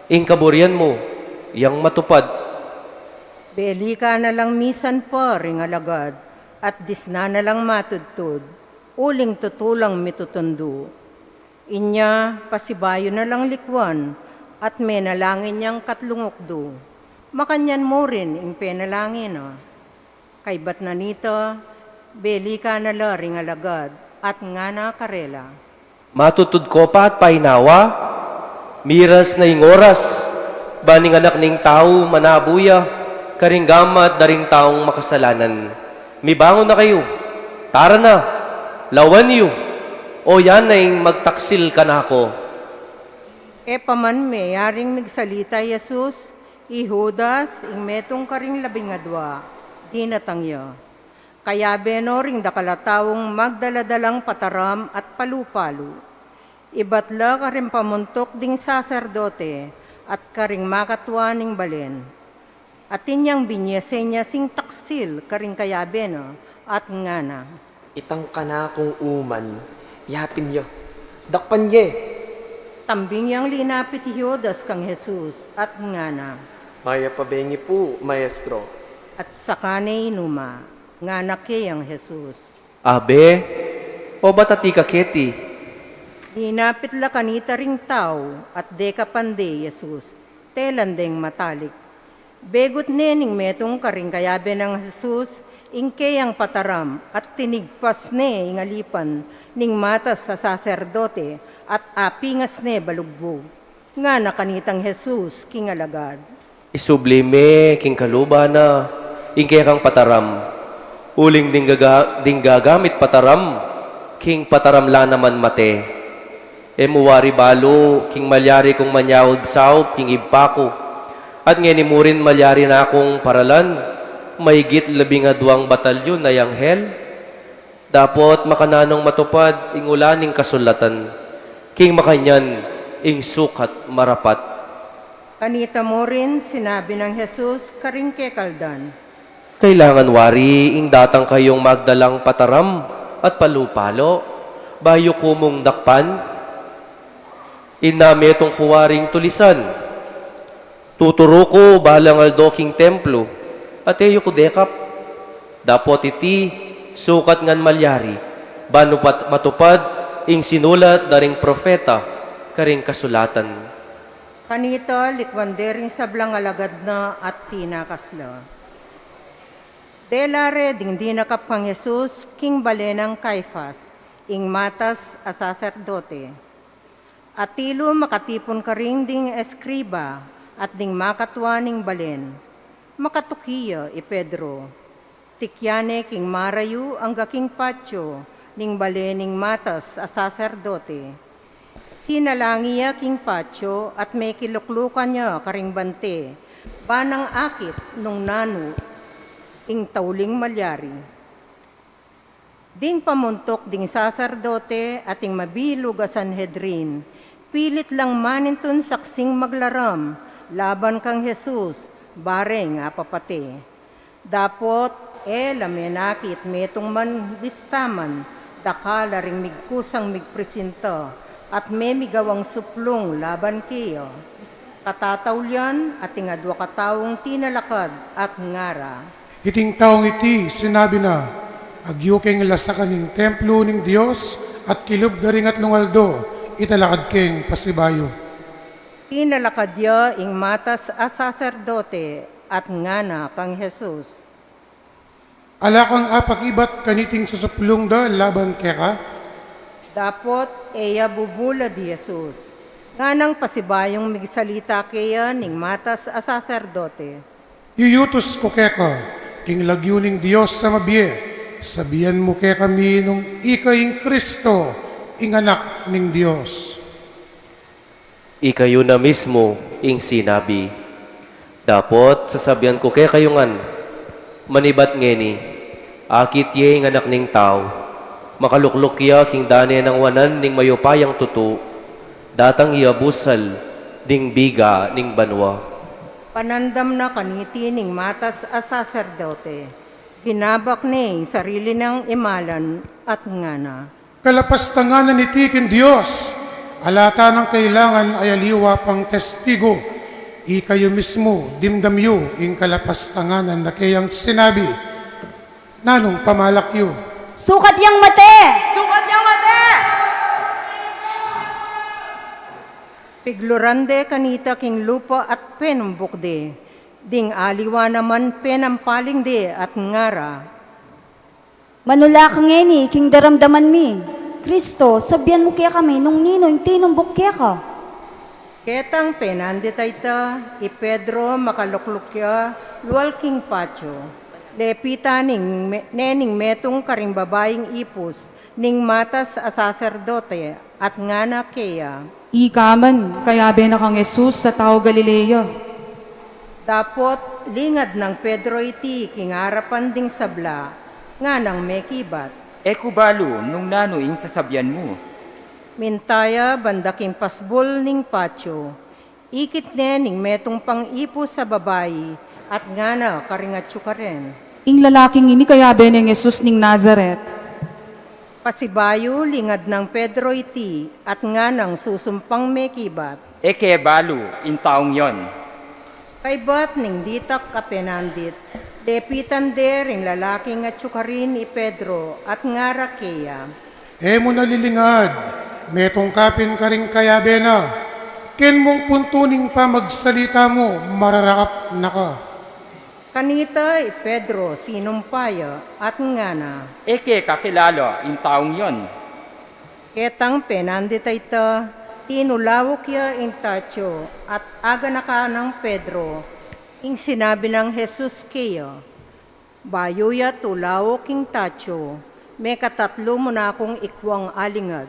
ing kaburian mu yang matupad. Belikan na lang misan pa ring alagad, at disnan na lang matudtud, uling tutu lang mitutundu. Inya, pasibayu na lang likwan, at menalangin yang katlung ukdu. Makanyan mu rin ing penalangin na. Kaybat na nita, belikan na la ring alagad, at ngana karela. Matudtud ko pa at painawa, miras na ing oras, ban ing Anak ning Tau manabu ya, karing gamat da ring taung makasalanan. Mibangun na kayu, tara na, lawan yu, o yan na ing magtaksil kanaku. E pa man meyaring migsalita i Jesus, i Judas, ing metung karing labing adua, dinatang ya. Kayabe no ring dakal a taung magdala-dalang pataram at palu-palu. Ibat la karing pamuntuk ding saserdote at karing makatua ning balen. Atin yang binie Senyas ing taksil karing kayabe na at ngana. Itang kanakung uman, yapin ya. Dakpan ye. Tambing yang linapit i Judas kang Jesus at ngana. Mayap a bengi pu, Maestro. At saka ne inuma, ngana kayang Jesus. Abe, obat atika keti. Linapit la kanita ring tau, at dekapan de i Jesus, telan deng matalik. Begut ne ning metung karing kayabe nang Jesus ing keyang pataram, at tinigpas ne ing alipan ning matas a saserdote, at apingas ne balugbug. Ngana kanitang Jesus king alagad. Isubli me king kaluban na ing kekang pataram, uling ding gaga-, ding gagamit pataram, king pataram la naman mate. E mu wari balu king malyari kung manyaup-saup king Ibpa ku, at ngeni mu rin malyari na kung paralan maigit labing aduang batalyun a anghel? Dapot makananung matupad ing ula ning kasulatan, king makanyan ing sukat marapat. Kanita mu rin sinabi nang Jesus karing kekaldan. Kailangan wari ing datang kayung magdalang pataram at palu-palu, bayu ku mung dakpan? Ing metung ku waring tulisan, tuturu ku balang aldo king templo, at e yu ku dekap. Dapot iti, sukat ngan malyari, ban matupad ing sinulat da ring propeta karing kasulatan. Kanita, likwan de ring sablang alagad na at tinakas la. Dela re ding dinakap kang Jesus king bale nang Caifas, ing matas a saserdote. Atilu makatipun karin ding eskriba at ding makatua ning balen. Makatuki ya i Pedro. Tikyan ne king marayu angga king patio ning bale ning matas a saserdote. Sinalangi ya king patio at mekiluklukan ya karing bante, ban nang akit nung nanu ing tauling malyari. Ding pamuntuk ding saserdote at ding mabilug a Sanhedrin, pilit lang manintun saksing maglaram laban kang Jesus, bareng apapate. Dapot e la menakit metung man bista man, dakal la ring migkusang migpresinta at memigawang suplung laban keya. Katataulian, ating adua kataung tinalakad at ngara. Iting taung iti, sinabi na, agyu keng lasakan ing templo ning Dios, at kilub da ring atlung aldo, italakad keng pasibayu. Tinalakad ya ing matas a saserdote at ngana kang Jesus. Ala kang apakibat kaniting susuplung da laban keka? Dapot e ya bubulad i Jesus, nganang pasibayung migsalita keya ning matas a saserdote. Yuyutus ku keka ing lagyu ning Dios a mabie, sabian mu kekami nung ika ing Kristo, ing Anak ning Dios. Ikayu na mismu ing sinabi. Dapot sasabian ku kekayu ngan, manibat ngeni, akit ye ing Anak ning Tau, makalukluk ya king dane nang wanan ning mayupayang tutu, datang ya busal ding biga ning banua. Panandam na kaniti ning matas a saserdote, binabak ne ing sarili nang imalan at ngana, kalapastanganan iti king Dios, ala ta nang kailangan a aliwa pang testigu, ikayu mismu dimdam yu ing kalapastanganan na keyang sinabi. Nanung pamalak yu? Sukat yang mate! Sukat yang mate! Pigluran de kanita king lupa at penumbuk de, ding aliwa naman penampaling de at ngara, manula ka ngeni king daramdaman mi. Kristo, sabian mu kekami nung ninu ing tinumbuk keka. Ketang penandit a ita, i Pedro makalukluk ya lual king patio. Lepitan ning me-, ne ning metung karing babaing ipus ning matas a saserdote at ngana keya, ika man kayabe na kang Jesus a tau Galilea. Dapot lingad nang Pedro iti king arapan ding sabla, nganang mekibat, e ku balu nung nanu ing sasabian mu. Minta ya banda king pasbul ning patio, ikit ne ning metung pang ipus a babai at ngana karing atyu karen, ing lalaking ini kayabe neng Jesus ning Nazaret. Pasibayu lingad nang Pedro iti at nganang susumpang mekibat, e ke balu ing taung yon. Kaybat ning ditak a penandit, lepitan de ring lalaking atyu karin i Pedro at ngara keya, e mu na lilingad, metung ka pin karing kayabe na, ken mung puntu ning pamagsalita mu, mararakap na ka. Kanita i Pedro sinumpa ya at ngana, e ke kakilala ing taung yon. Ketang penandit a ita, tinulawuk ya ing tatyo at aganakan nang Pedro ing sinabi nang Jesus keya. Bayu ya tulawuk ing tatyo, mekatatlu mu na kung ikwang alingad.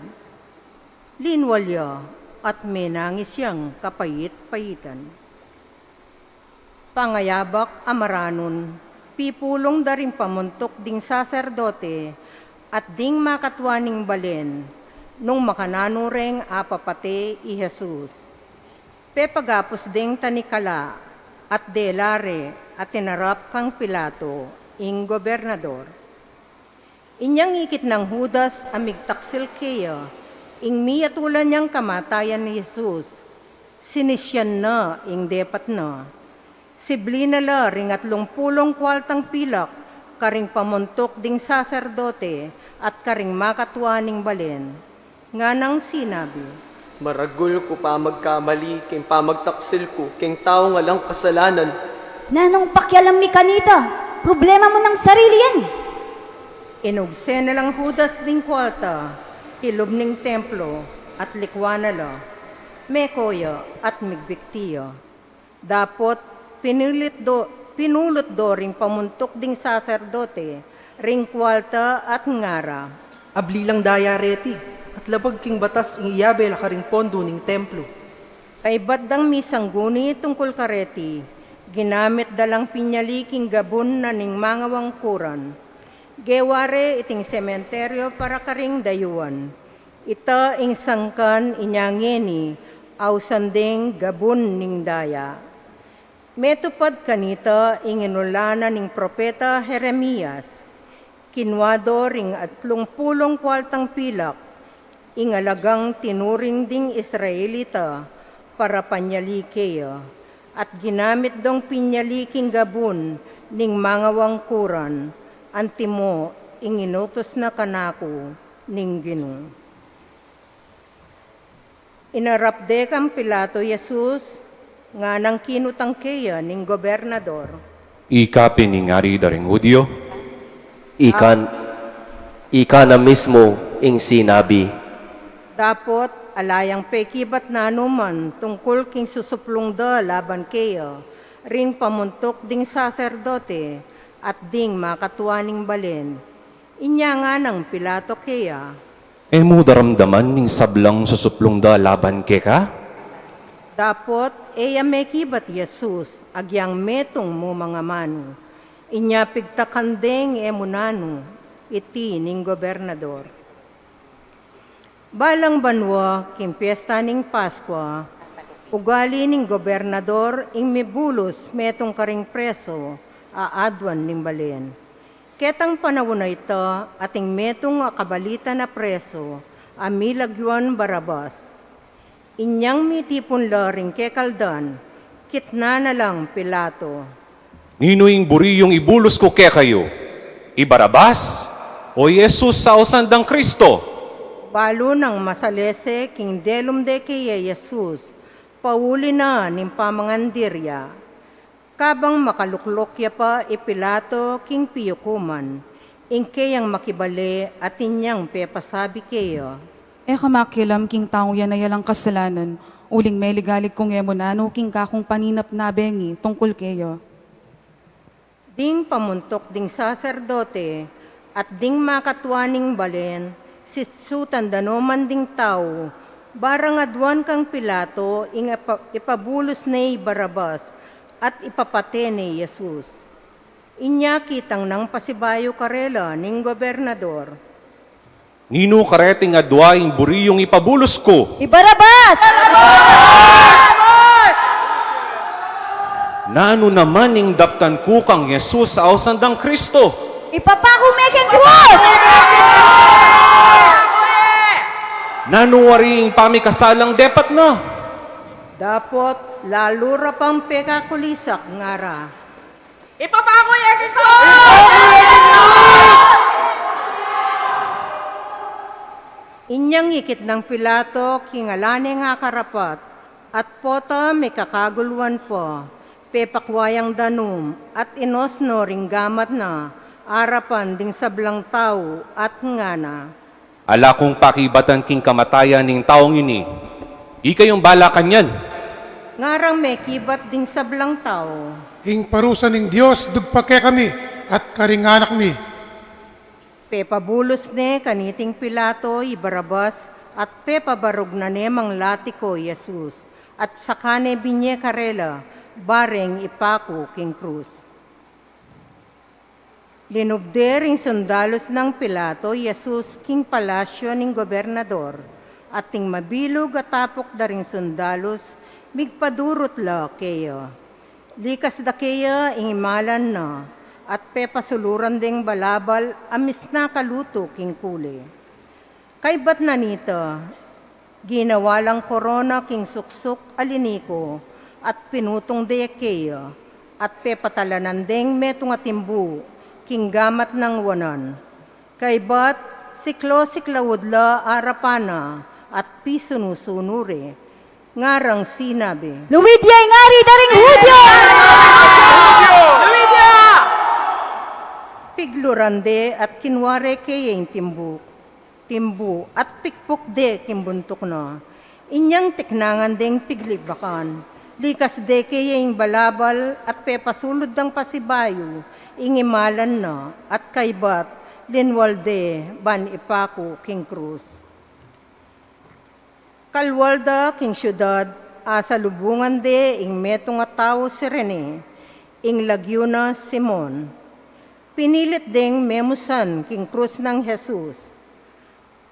Linwal ya at menangis yang kapait-paitan. Pangayabak a maranun, pipulung da ring pamuntuk ding saserdote at ding makatua ning balen, nung makananu reng apapate i Jesus. Pepagapus deng tanikala at dela re at inarap kang Pilato, ing gobernador. Inyang ikit nang Judas a migtaksil keya, ing miyatulan yang kamatayan i Jesus, sinisian na ing depat na. Sibli na la ring atlung pulung kualtang pilak karing pamuntuk ding saserdote at karing makatua ning balen. Nganang sinabi, maragul ku pa magkamali king pamagtaksil ku king taung alang kasalanan. Nanung pakialam mi kanita? Problema mu nang sarili yan. Inugse na lang Judas ding kualta, tilub ning templo, at likwa na la. Meko ya at migbikti ya. Dapot pinulut do, pinulut do ring pamuntuk ding saserdote ring kualta at ngara, abli lang daya reti, at labag king batas ing iyabe la karing pondu ning templo. Kaybat dang misangguni tungkul kareti, ginamit da lang pinyali king gabun na ning mangawangkuran. Gewa re iting sementeryo para karing dayuan. Ita ing sangkan inya ngeni, ausan deng gabun ning daya. Metupad kanita ing inula na ning propeta Jeremias, kinua do ring atlung pulung kualtang pilak, ing alagang tinuring ding Israelita para panyali keya, at ginamit dong pinyali king gabun ning mangawangkuran, antimo ing inutus na kanaku ning Ginu. Inarap de kang Pilato i Jesus, nganang kinutang keya ning gobernador, ika pin ing ari da ring Judio? Ika, ika na mismu ing sinabi. Dapot ala yang pekibat nanu man tungkul king susuplung da laban keya ring pamuntuk ding saserdote at ding makatua ning balen. Inya nganang Pilato keya, E mu daramdaman ing sablang susuplung da laban keka? Dapot e ya mekibat i Jesus agyang metung mumang amanu. Inya pigtakan deng e mu nanu iti ning gobernador. Balang banua king piesta ning Paskua, ugali ning gobernador ing mibulus metung karing preso a aduan ning balen. Ketang panaun a ita, ating metung a kabalitan a preso a milagyuan Barabas. Inyang mitipun la ring kekaldan, kitnan na lang Pilato, Ninu ing buri yung ibulus ku kekayu? I Barabas o i Jesus a ausan dang Kristo? Balu nang masalese king delum de kaya i Jesus, pauli na ning pamangandir ya. Kabang makalukluk ya pa i Pilato king piyukuman, ing keyang makibale atin yang pepasabi keya, E ka makialam king taung yan a alang kasalanan, uling meligalig kung e mu nanu king kakung paninap na bengi tungkul keya. Ding pamuntuk ding saserdote at ding makatua ning balen, sitsutan da no man ding tau, barang aduan kang Pilato ing ipa-, ipabulus ne i Barabas at ipapate ne i Jesus. Inya kitang nang pasibayu karela ning gobernador, Ninu kareting adua ing buri yung ipabulus ku? I Barabas! Nanu naman ing daptan ku kang Jesus a ausan dang Kristo? Ipapaku me king krus! Nanu wari ing pamikasalang depat na? Dapot lalu ra pang pekakulisak, ngara, Ipapaku ya king krus! Inyang ikit nang Pilato king ala neng akarapat, at pota mikakaguluan pa, pepakua yang danum, at inos no ring gamat na arapan ding sablang tau, at ngana, Ala kung pakibatan king kamatayan ning taung ini. Ikayung bala kanyan. Ngarang mekibat ding sablang tau, Ing parusa ning Dios dugpa kekami at karing anak mi. Pepabulus ne kaniting Pilato i Barabas at pepabarug na ne mang latiku i Jesus, at saka ne binye karela, bareng ipaku king krus. Linubde ring sundalus nang Pilato i Jesus king palasyo ning gobernador, at ing mabilug a tapuk da ring sundalus migpadurut la keya. Likas da keya ing imalan na, at pepasuluran deng balabal a misna kalutu king kule. Kaybat na nita, ginawa lang korona king suksuk a liniku, at pinutung de keya, at pepatalanan deng metung a timbu king gamat nang wanan. Kaybat, siklo-siklaud la arapan na, at pisunu-sunu re. Ngarang sinabi, Luid ya ing ari da ring Hudio! Luid ya! Pigluran de at kinua re keya ing timbu, timbu, at pikpuk de king buntuk na. Inyang tiknangan deng piglibakan, likas de keya ing balabal at pepasulud dang pasibayu ing imalan na, at kaybat linwal de ban ipaku king krus. Kalwal da king siudad, asalubungan de ing metung a tau Cirene, ing lagyu na Simon. Pinilit deng memusan king krus nang Jesus.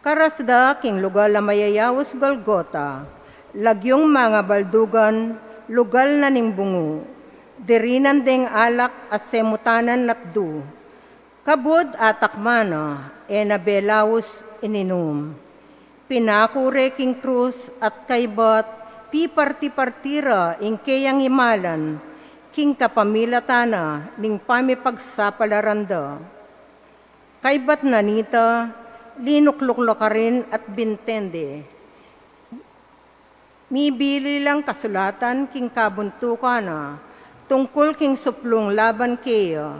Karas da king lugal a mayayaus Golgota, lagyung mangabaldugan, lugal na ning bungu. Dirinan deng alak a semutanan atdu. Kabud atakman na, e na belaus ininum. Pinaku re king krus at kaybat piparti-parti ra ing keyang imalan king kapamilatan na ning pamipagsapalaran da. Kaybat na nita, linukluk la karin at binten de. Mibili lang kasulatan king kabuntukan na tungkul king suplung laban keya,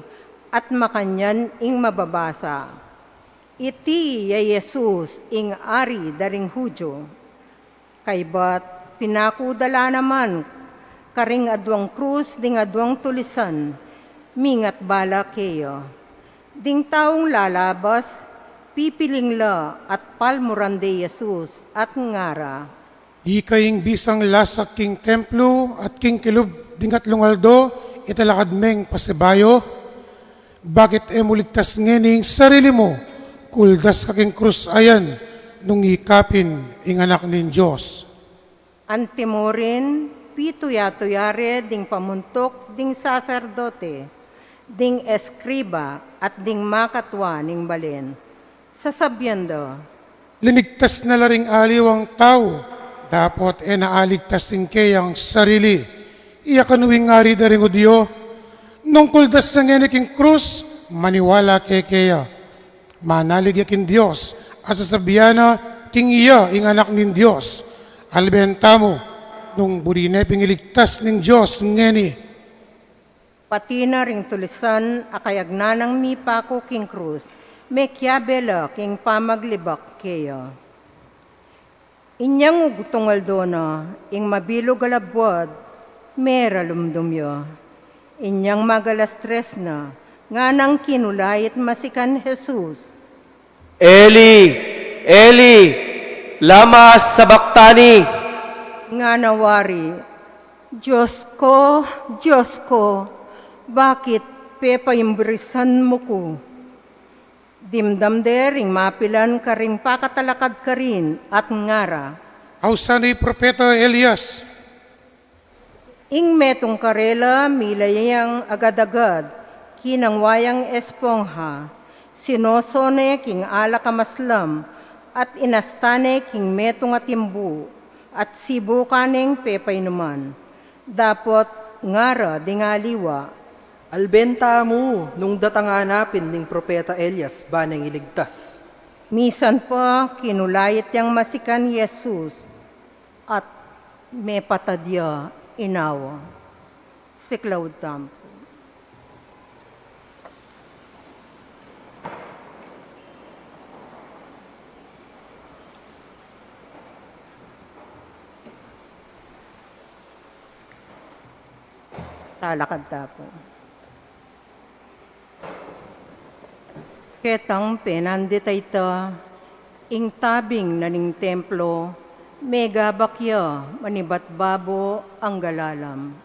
At makanyan ing mababasa, "Iti ya Jesus, ing Ari da ring Judio." Kaybat pinaku da la naman karing aduang krus ding aduang tulisan, mingat bala keya. Ding taung lalabas, pipiling la at palmuran de Jesus at ngara, "Ika ing bisang lasak king templo at king kilub ding atlung aldo, italakad meng pasibayu? Bakit e mu ligtas ngeni ing sarili mu? Kuldas ka king krus ayan nung ika pin ing Anak ning Dios." Antimurin, pituya-tuya re ding pamuntuk ding saserdote, ding eskriba, at ding makatua ning balen, sasabian da, "Linigtas na la ring aliwang tau, dapot e na aligtas ing keyang sarili. Iya kanu ing Ari da ring Judio? Nung kuldas na ngeni king krus, maniwala ke keya. Manalig ya king Dios, at sasabian na king iya ing Anak ning Dios. Alben tamu, nung buri ne pin iligtas ning Dios ngeni." Pati na ring tulisan a kayagnan nang mipaku king krus, mekiabe la king pamaglibak keya. Inyang ugtung aldo na, ing mabilug a labuad, meralumdum ya. Inyang mag-alas tres na, nganang kinulait masikan Jesus, "Eli, Eli, lama sabachthani?" Ngana wari, "Dios ku, Dios ku, bakit pepaimbrisan mu ku?" Dimdam de ring mapilan karing pakatalakad karin at ngara, "Ausan ne i propeta Elias." Ing metung karela mila yang agad-agad, kinangwa yang espongha, sinoso ne king alak a maslam, at inasta ne king metung a timbu, at sibukan neng pepainuman. Dapot ngara ding aliwa, "Alben tamu nung datangan na pin ning propeta Elias ba neng iligtas." Misan pa kinulait yang masikan Jesus, at mepatad ya inawa. Siklaud tamu pu. Talakad ta pu. Ketang penandit a ita, ing tabing na ning templo, megabak ya manibat babo angga lalam.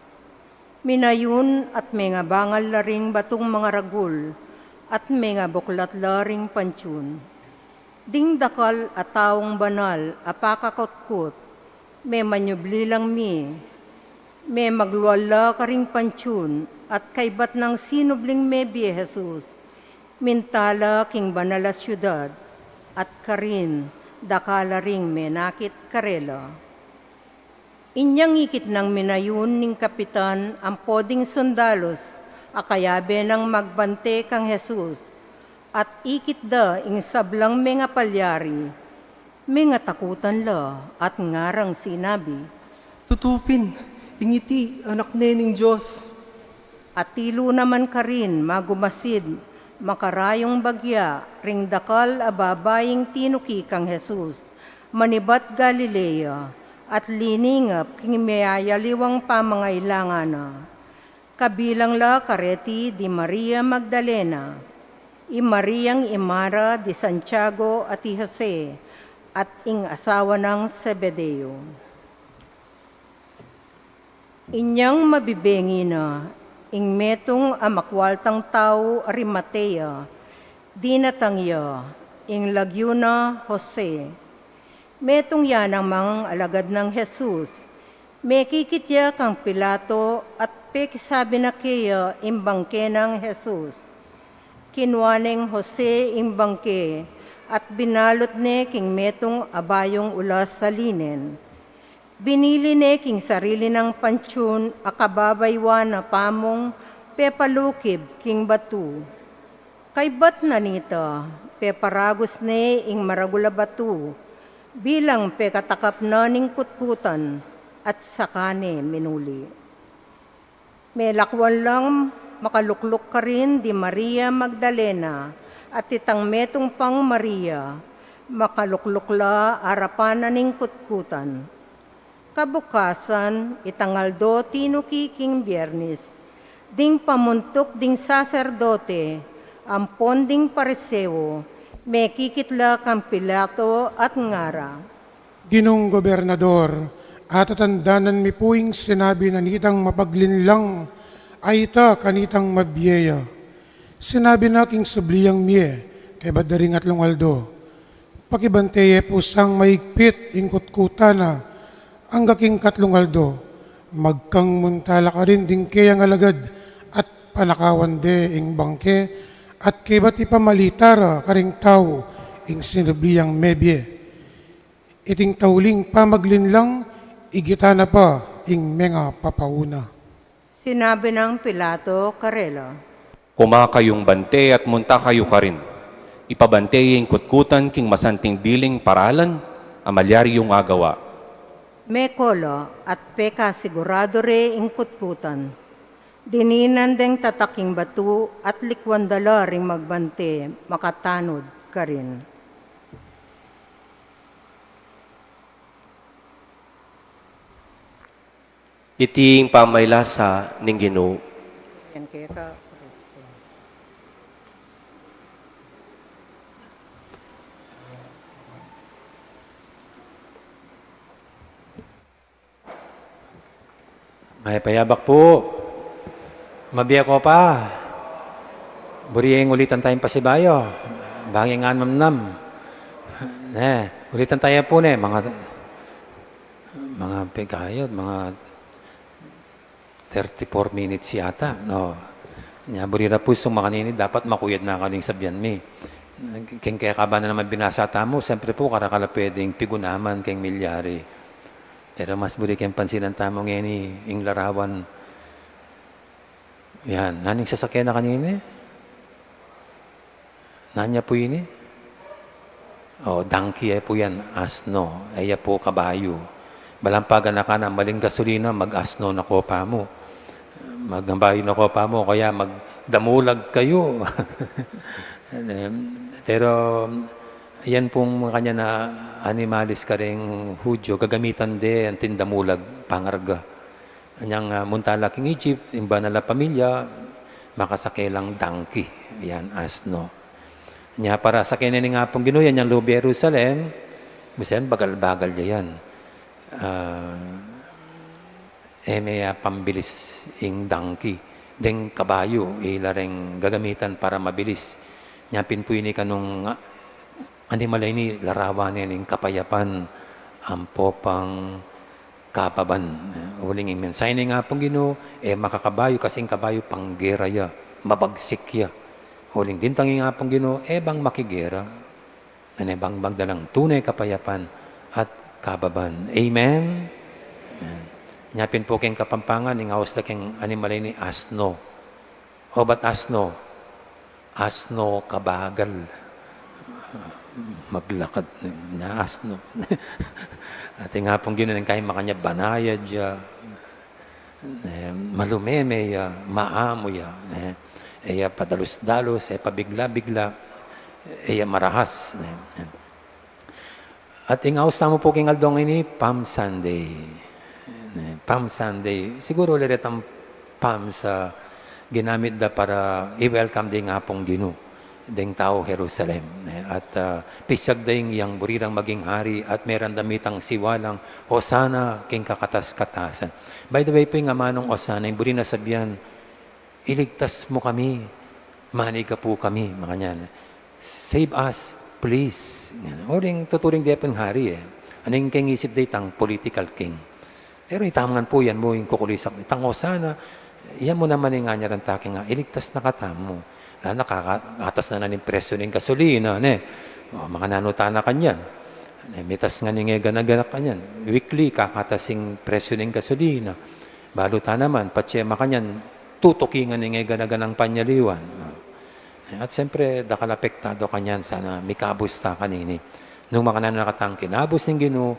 Minayun at mengabangal la ring batung mangaragul, at mengabuklat la ring pantiun. Ding dakal a taung banal a pakakutkut, memanyubli lang mi, memaglual la karing pantiun, at kaybat nang sinubling mebie Jesus, minta la king banal a siudad, at karin dakal la ring menakit karela. Inyang ikit nang minayun ning kapitan ampo ding sundalus a kayabe nang magbante kang Jesus, at ikit da ing sablang mengapalyari, mengatakutan la at ngarang sinabi, "Tutu pin, ing iti Anak ne ning Dios." Atilu naman karin magumasid makarayung bagya ring dakal a babaing tinuki kang Jesus, manibat Galilea, at liningap king meyayaliwang pamangailangan na. Kabilang la kareti di Maria Magdalena, i Mariang imara di Santiago at i Jose, at ing asawa nang Zebedeo. Inyang mabibengi na, ing metung a makualtang tau Arimatea, dinatang ya, ing lagyu na Jose. Metung ya namang alagad nang Jesus. Mekikit ya kang Pilato at pekisabi na keya ing bangke nang Jesus. Kinua neng Jose ing bangke at binalut ne king metung a bayung ulas a linen. Binili ne king sarili nang pantiun a kababaywan a pamung pepalukib king batu. Kaybat na nita, peparagus ne ing maragul a batu bilang pekatakap na ning kutkutan at saka ne minuli. Melakwan lang Makalukluk karin di Maria Magdalena at itang metung pang Maria, makalukluk la arapan na ning kutkutan. Kabukasan, itang aldo tinuki king Biernes, ding pamuntuk ding saserdote ampon ding Pariseo, mekikit la kang Pilato at ngara, Ginung gobernador, atatandanan mi pu ing sinabi na nitang mapaglinlang a ita kanitang mabie ya. Sinabi na king subliang mie kaybat da ring atlung aldo, pakibante ye pu sang maigpit ing kutkutan na angga king katlung aldo, magkang munta la karin ding keyang alagad at panakawan de ing bangke at kaybat ipamalita ra karing tau ing sinubliang mebie. Iting tauling pamaglinlang, igita na pa ing mengapapauna. Sinabi nang Pilato karela, Kuma kayung bante at munta kayu karin. Ipabante ye ing kutkutan king masanting biling paralan a malyari yung agawa. Meko la at pekasigurado re ing kutkutan. Dininan deng tatak ing batu at likwan da la ring magbante makatanud karin. Iti ing pamaylasa ning Ginu. Yan keka, Kristo. Mayap a yabak pu. Mabie ko pa. Buri ing ulitan tayang pasibayu. Bang e ngan manamnam. Ne, ulitan tayu pu ne, mga, mga pigayat, mga thirty-four minutes yata, no? Nya, buri na pu sung makanini, dapat makuyad na kanu ing sabian mi. Keng kekaban na naman binasa tamu, siyempre pu, karakal a pwedeng pigunaman keng milyari. Pero mas buri keng pansinan tamu ngeni, ing larawan. Yan, nanu ing sasakyan na kanini? Nanu ya pu ini? O, donkey ya pu yan, asno. E ya pu kabayu. Balamu paganakan na, maling gasolina, mag-asno na ko pamu. Magkabayu na ko pamu, kaya magdamulag kayu. Pero, yan pung makanyan a animalis kareng Hudyo, gagamitan de anting damulag, pangarga. Anyang, ah, munta la king Egypt, ing banal a pamilya, makasake lang donkey, yan, asno. Nya para sake ne ning Apung Ginu yan, anyang lub Jerusalem, misan bagal-bagal ya yan. Ah, e me ya pambilis ing donkey, deng kabayu, ila reng gagamitan para mabilis. Nya pin pu ini kanung, ah, animal a ini, larawan ne ning kapayapan, ampo pang kababan. Uling ing mensahe ning Apung Ginu, e makakabayu, kasi ing kabayu panggera ya, mabagsik ya. Uling dintang ing Apung Ginu, e bang makigera. Nune bang magdalang tune kapayapan at kababan. Amen? Amen. Nya pin pu keng Kapampangan, ing aus da keng animal a ini, asno. O, ba't asno? Asno kabagal. Maglakad na asno. At ing Apung Ginu, nung kaya makanyan, banayad ya, e, malumeme ya, maamu ya, e, e ya padalus-dalus, e ya pabigla-bigla, e ya marahas, e. At ing aus tamu pu king aldong ini, Palm Sunday. Ne, Palm Sunday. Siguru uli retang palm sa ginamit da para i-welcome ding Apung Ginu, ding tau Jerusalem. Ne, at, ah, pisyag da ing yang buri rang maging hari at meran da mitang siwalang, "Hosana king kakatas-katasan." By the way pu, ing amanung Hosana, ing buri na sabian, "Iligtas mu kami, mani ka pu kami," makanyan. "Save us, please." Yan. Uling tuturing de pung hari, e. Anu ing keng isip de, itang political king. Pero itamu ngan pu yan mu, ing kukulisak, itang Hosana, yan mu naman ing anyaran ta king, "Iligtas na katamu." Lana kakatas na na ning presyu ning gasolina, ne. O, makananu ta na kanyan. E, mitas ngan ing e gana-gana kanyan. Weekly, kakatas ing presyu ning gasolina. Balu ta naman, patse makanyan, tutuki ngan ing e gana-ganang panyaliwan. At siyempre, dakal apektadu kanyan, sana mikabus ta kanini. Nung makananu na katang kinabus ning Ginu,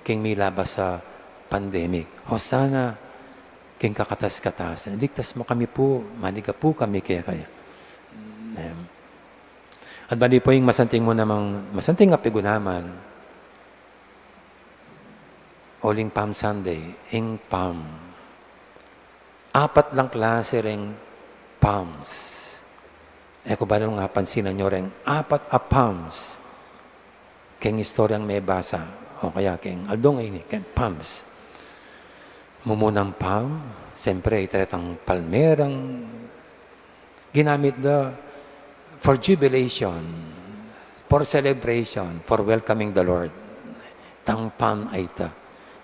king milabas a pandemic. Hosana, king kakatas-katasan. Ligtas mu kami pu, maniga pu kami keka. Em. At bali pu ing masanting mu namang, masanting a pigunaman, uling Palm Sunday, ing palm. Apat lang klase ring palms. E ku balu nung apansinan yu ring apat a palms keng istoryang mebasa, o kaya keng aldo ngeni, keng palms. Mumunang palm, siyempre, ita retang palmerang ginamit da for jubilation, for celebration, for welcoming the Lord. Itang palm a ita.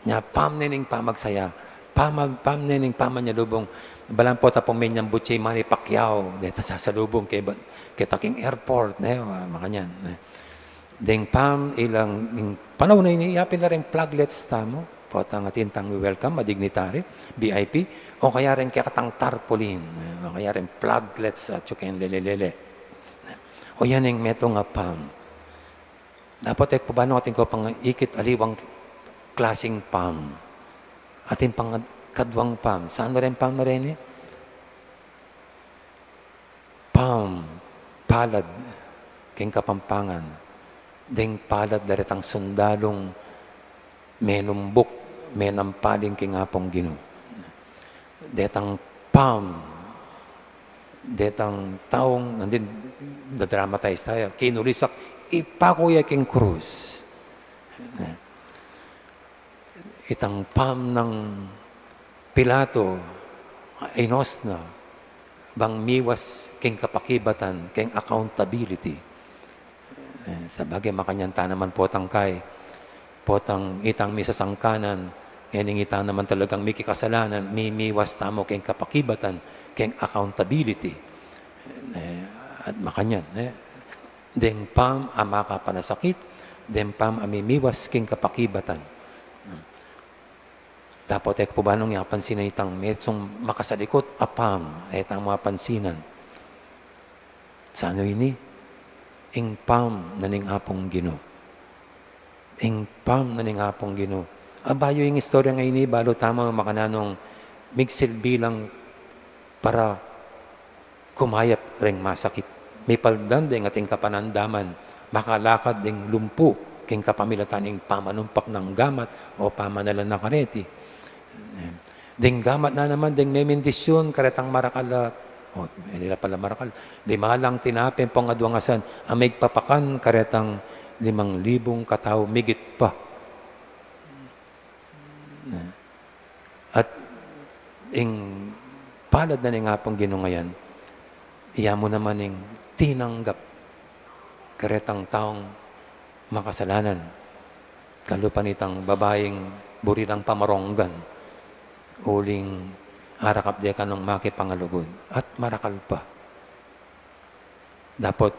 Nya, palm ne ning pamagsaya. Palm, palm ne ning pamanyalubung. Balang pota pung menyambutse i Manny Pacquiao, deta sasalubung keta, keta king airport, ne, makanyan, ne. Deng palm, ilang, ing panaun a ini, yapin la ring flaglets tamu. Potang atin tang welcome, a dignitary, V I P, o kaya ring kekatang tarpaulin, o kaya ring flaglets, atyu keng lele-lele. O yan ing metung a palm. Dapat e ku balu nung atin kong pangikit aliwang klasing palm. Atin pang kadwang palm. Saan mu ring palm a reni? Palm, palad, keng Kapampangan, deng palad da retang sundalung menumbuk, menampaling keng Apung Ginu. Detang palm, detang taung, nandin, dadramatize taya, kinulisak, ipaku ya keng krus. Itang palm nang Pilato, inus na, bang miwas keng kapakibatan, keng accountability. E, sabagay, makanyan ta naman potang kai, potang itang misasangkanan, ngening ita naman talagang mikikasalanan, mimiwas tamu keng kapakibatan, keng accountability. E, at makanyan, e. Deng palm a makapanasakit, deng palm a mimiwas keng kapakibatan. Dapot e ku balu nung apansinan itang metsung makasalikut a palm, e tamu apansinan. Saan ini? Ing palm na ning Apung Ginu. Ing palm na ning Apung Ginu. Abayu ing istorya ngeni, balu tamu makananung migsilbi lang para kumayap ring masakit. Mipaldan deng ating kapanandaman, makalakad deng lumpu, keng kapamilatan ning pamanumpak nang gamat o pamanalan na kareti. Deng gamat na naman, deng memendisyun karetang marakal a, o, e, nila pala marakal, lima lang tinape ampong adwang asan, a migpapakan karetang limang libung katau migit pa. At ing palad na ning Apung Ginu ngayan, iya mu naman ing tinanggap karetang taung makasalanan. Kalupa nitang babaing buri lang pamaronggan, uling arakap de kanung makipangalugud at marakal pa. Dapot,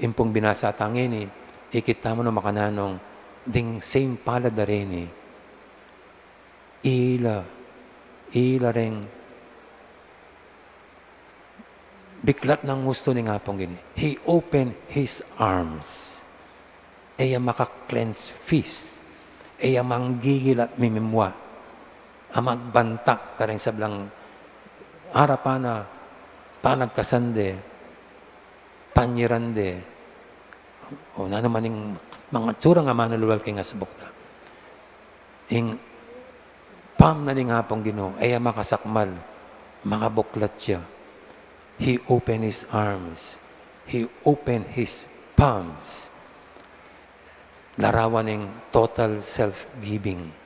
impung binasa tang ini, ikit tamu no makananung ding same palad a reni. Ila, ila reng biklat nang gustu ning Apung Ginu. He opened his arms. E ya maka-clenched fist. E ya manggigil at mimimua a magbanta kareng sablang arapan a panagkasan de, panyiran de, o nanu man ing mga tsurang amanulwal king asbuk da. Ing palm na ning Apung Ginu, e ya makasakmal, makabuklat ya. He opened his arms. He opened his palms. Larawan ning total self-giving.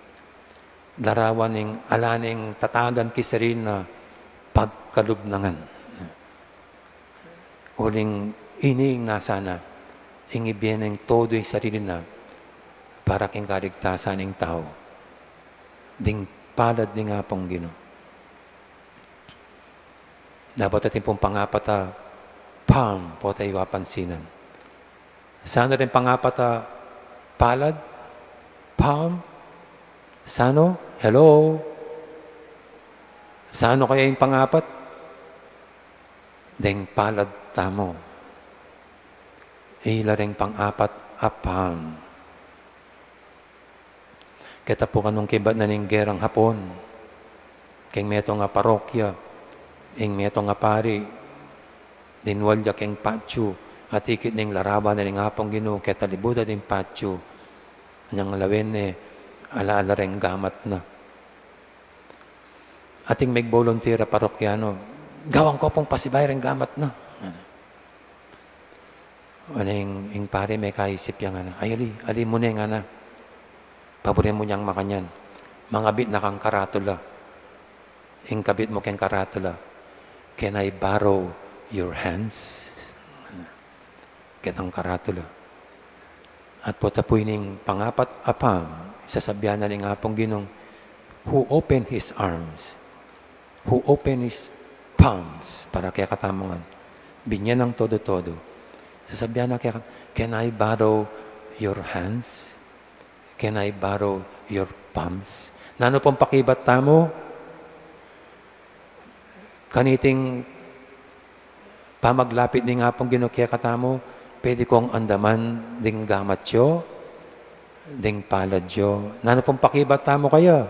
Larawan ning ala neng tatagan king sarili na pagkalubnangan. Uling ini ing nasa na, ing ibie neng todo ing sarili na para king kaligtasan ning tau. Ding palad ning Apung Ginu. Dapat atin pung pangapat a palm, pota yu apansinan. Saan na ring pangapat a palad? Palm? Saan no? Hello? Saan no kaya ing pangapat? Deng palad tamu. Ila ring pangapat a palm. Keta pu kanung kibat na ning gerang Hapon, Keng metung a parokya, ing metung a pari, linwal ya keng patio, at ikit ning larawan na ning Apung Ginu, ketalibutan ding patio, anyang lawen ne, ala-ala reng gamat na. Ating meg-volunteer a parokyano, "Gawan ko pung pasibay reng gamat na." Ing, ing pari mekaisip ya ngana, "Ay, ali, ali mu ne ngana. Paburen mu yang makanyan. Mangabit na kang karatula." Ing kabit mu keng karatula, "Can I borrow your hands?" Ketang karatula. At pota pu ining pangapat a palm, sasabian na ning Apung Ginu, "Who open his arms, who open his palms," para kekatamu ngan, binye nang todo-todo. Sasabian na keka, "Can I borrow your hands? Can I borrow your palms?" Nanu pung pakibat tamu? Kaniting pamaglapit ning Apung Ginu kekatamu, pwede kong andaman ding gamat yo, ding palad yo. Nanu pung pakibat tamu kaya?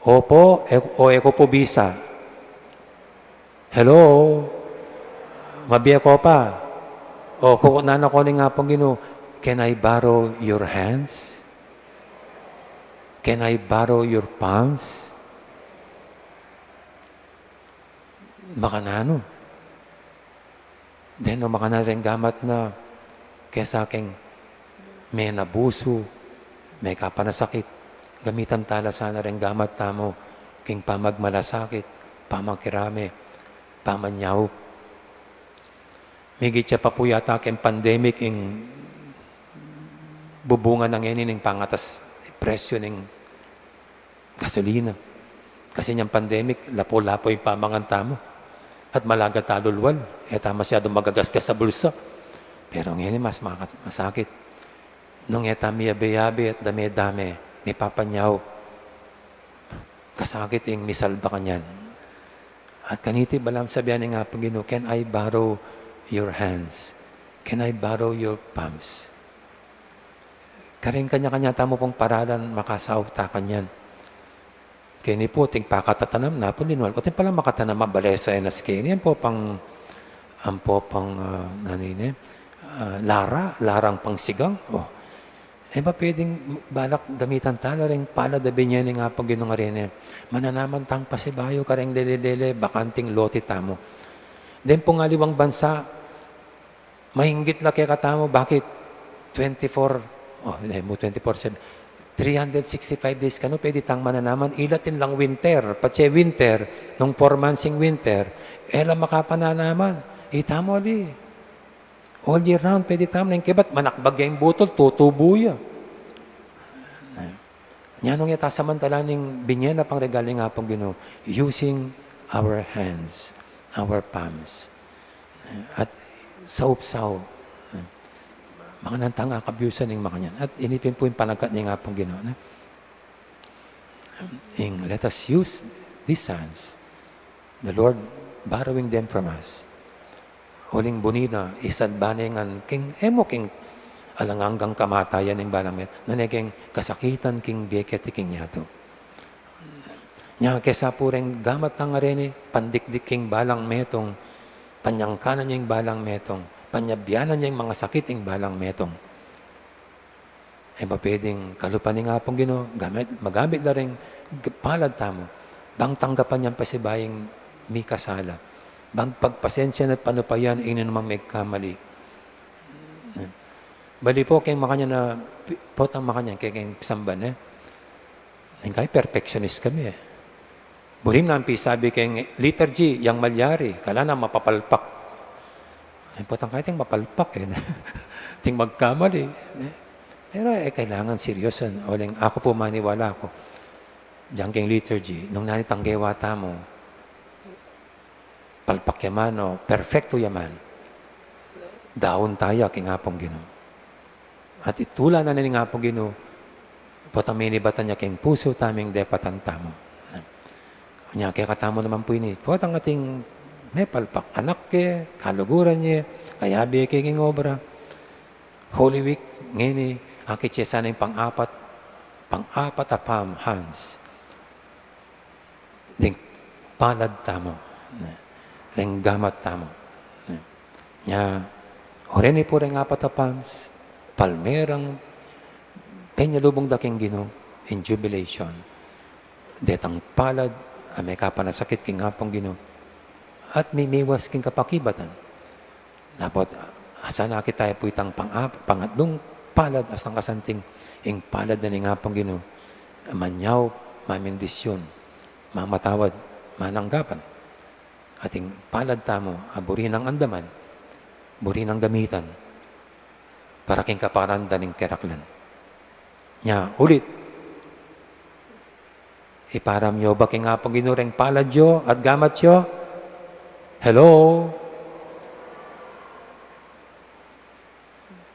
Opo, e, o e ku pu bisa. Hello? Mabie ko pa? O, kukunan na ku ning Apung Ginu, "Can I borrow your hands? Can I borrow your palms?" Makananu? Deng no makanan reng gamat na, kesa keng menabusu, mekapanasakit, gamitan tala sana reng gamat tamu keng pamagmalasakit, pamakirame, pamanyaup. Migit ya pa pu yata keng pandemic ing bubungan na ngeni ning pangatas presyo ning gasolina. Kasi inyang pandemic, lapu-lapu ing pamangan tamu. At malaga ta lulwal, e ta masyadung magagasgas sa bulsa. Pero ngeni mas makas-, masakit. Nung e ta miyabe-yabe at dame-dame, mipapanyaup, kasakit ing misalba kanyan. At kaniti balang sabian ning Apung Ginu, "Can I borrow your hands? Can I borrow your palms?" Kareng kanya-kanya tamu pung paralan, makasaup ta kanyan. Keni pu, ating pakatatanam na pu, linwal ku, atin palang makatanam a balesa, e na sa keni, ampo pang, ampo pang, ah, nanu ini, ah, lara, larang pangsigang. O. E ba pwedeng balak gamitan tala reng palad a binye ning Apung Ginu ngeni? Mananaman tang pasibayu kareng lele-lele, bakanting lote tamu. Deng pung aliwang bansa, mainggit la kekatamu, bakit? Twenty-four, o, e mu twenty-four seven. Three hundred sixty-five days kanu pwede tang mananaman, ila't ing lang winter, patse winter, nung four months ing winter, e la makapananaman. Itamu ali. All year round, pwede tamu, neng kebat, manakbag ya ing butul, tutubu ya. Nya nung e ta samantalan ing binye na pang regalu ning Apung Ginu, using our hands, our palms. At saup-saup. Makanyan tang akabyusan ing makanyan. At ini pin pu ing panagat ning Apung Ginu, ne? Ing, let us use these hands. The Lord borrowing them from us. Uling buni na, isalba ne ngan king, e mu king alang anggang kamatayan ing balang metung, nune king kasakitan king bie keti king yatu. Nya kesa pu reng gamat tang areni, pandikdik king balang metung, panyangkanan ya ing balang metung, panyabianan ya ing mangasakit ing balang metung. E ba pwedeng kalupa ning Apung Ginu, gamit, magamit la reng g-, palad tamu, bang tanggapan yang pasibayu ing mikasala, bang pagpasensyahan at panupayan ing ninumang megkamali. Bali pu, keng makanyan a, pi-, potang makanyan, keng, keng pisamban, e. Ing kaya perfectionist kami, e. Buri mu nang pisabi keng liturgy, yang malyari, kailangan mapapalpak. Ay, potang kaya ating mapalpak, e. Ating magkamali, e. Pero, e, kailangan seryoso. Uling aku pu, maniwala ku, diyan keng liturgy, nung nanu itang gewa tamu, palpak ya man o perfecto ya man, daun taya king Apung Ginu. At itula na ning Apung Ginu, potang minibatan ya king pusu tamu ing depatan tamu. Nya kekatamu naman pu ini, potang ating mepalpak, anak ke, kaluguran ye, kayabe ke king obra. Holy Week ngeni, akit ye sana ing pang-apat, pang-apat a palm, hands. deng palad tamu, ne, reng gamat tamu, ne. Nya, o reni pu reng apat a pans, palmerang penyalubung da king Ginu ing jubilation, detang palad a mekapanasakit king Apung Ginu, at mimiwas king kapakibatan. Dapot, asanaki taya pu itang pang-, pangatlung palad, asang kasanting ing palad na ning Apung Ginu, manyaup, mamindisyun, mamatawad, mananggapan. Ating palad tamu, a buri nang andaman, buri nang gamitan, para king kaparanda ning keraklan. Nya, ulit, iparam yo ba king Apung Ginu reng palad yo at gamat yo? Hello?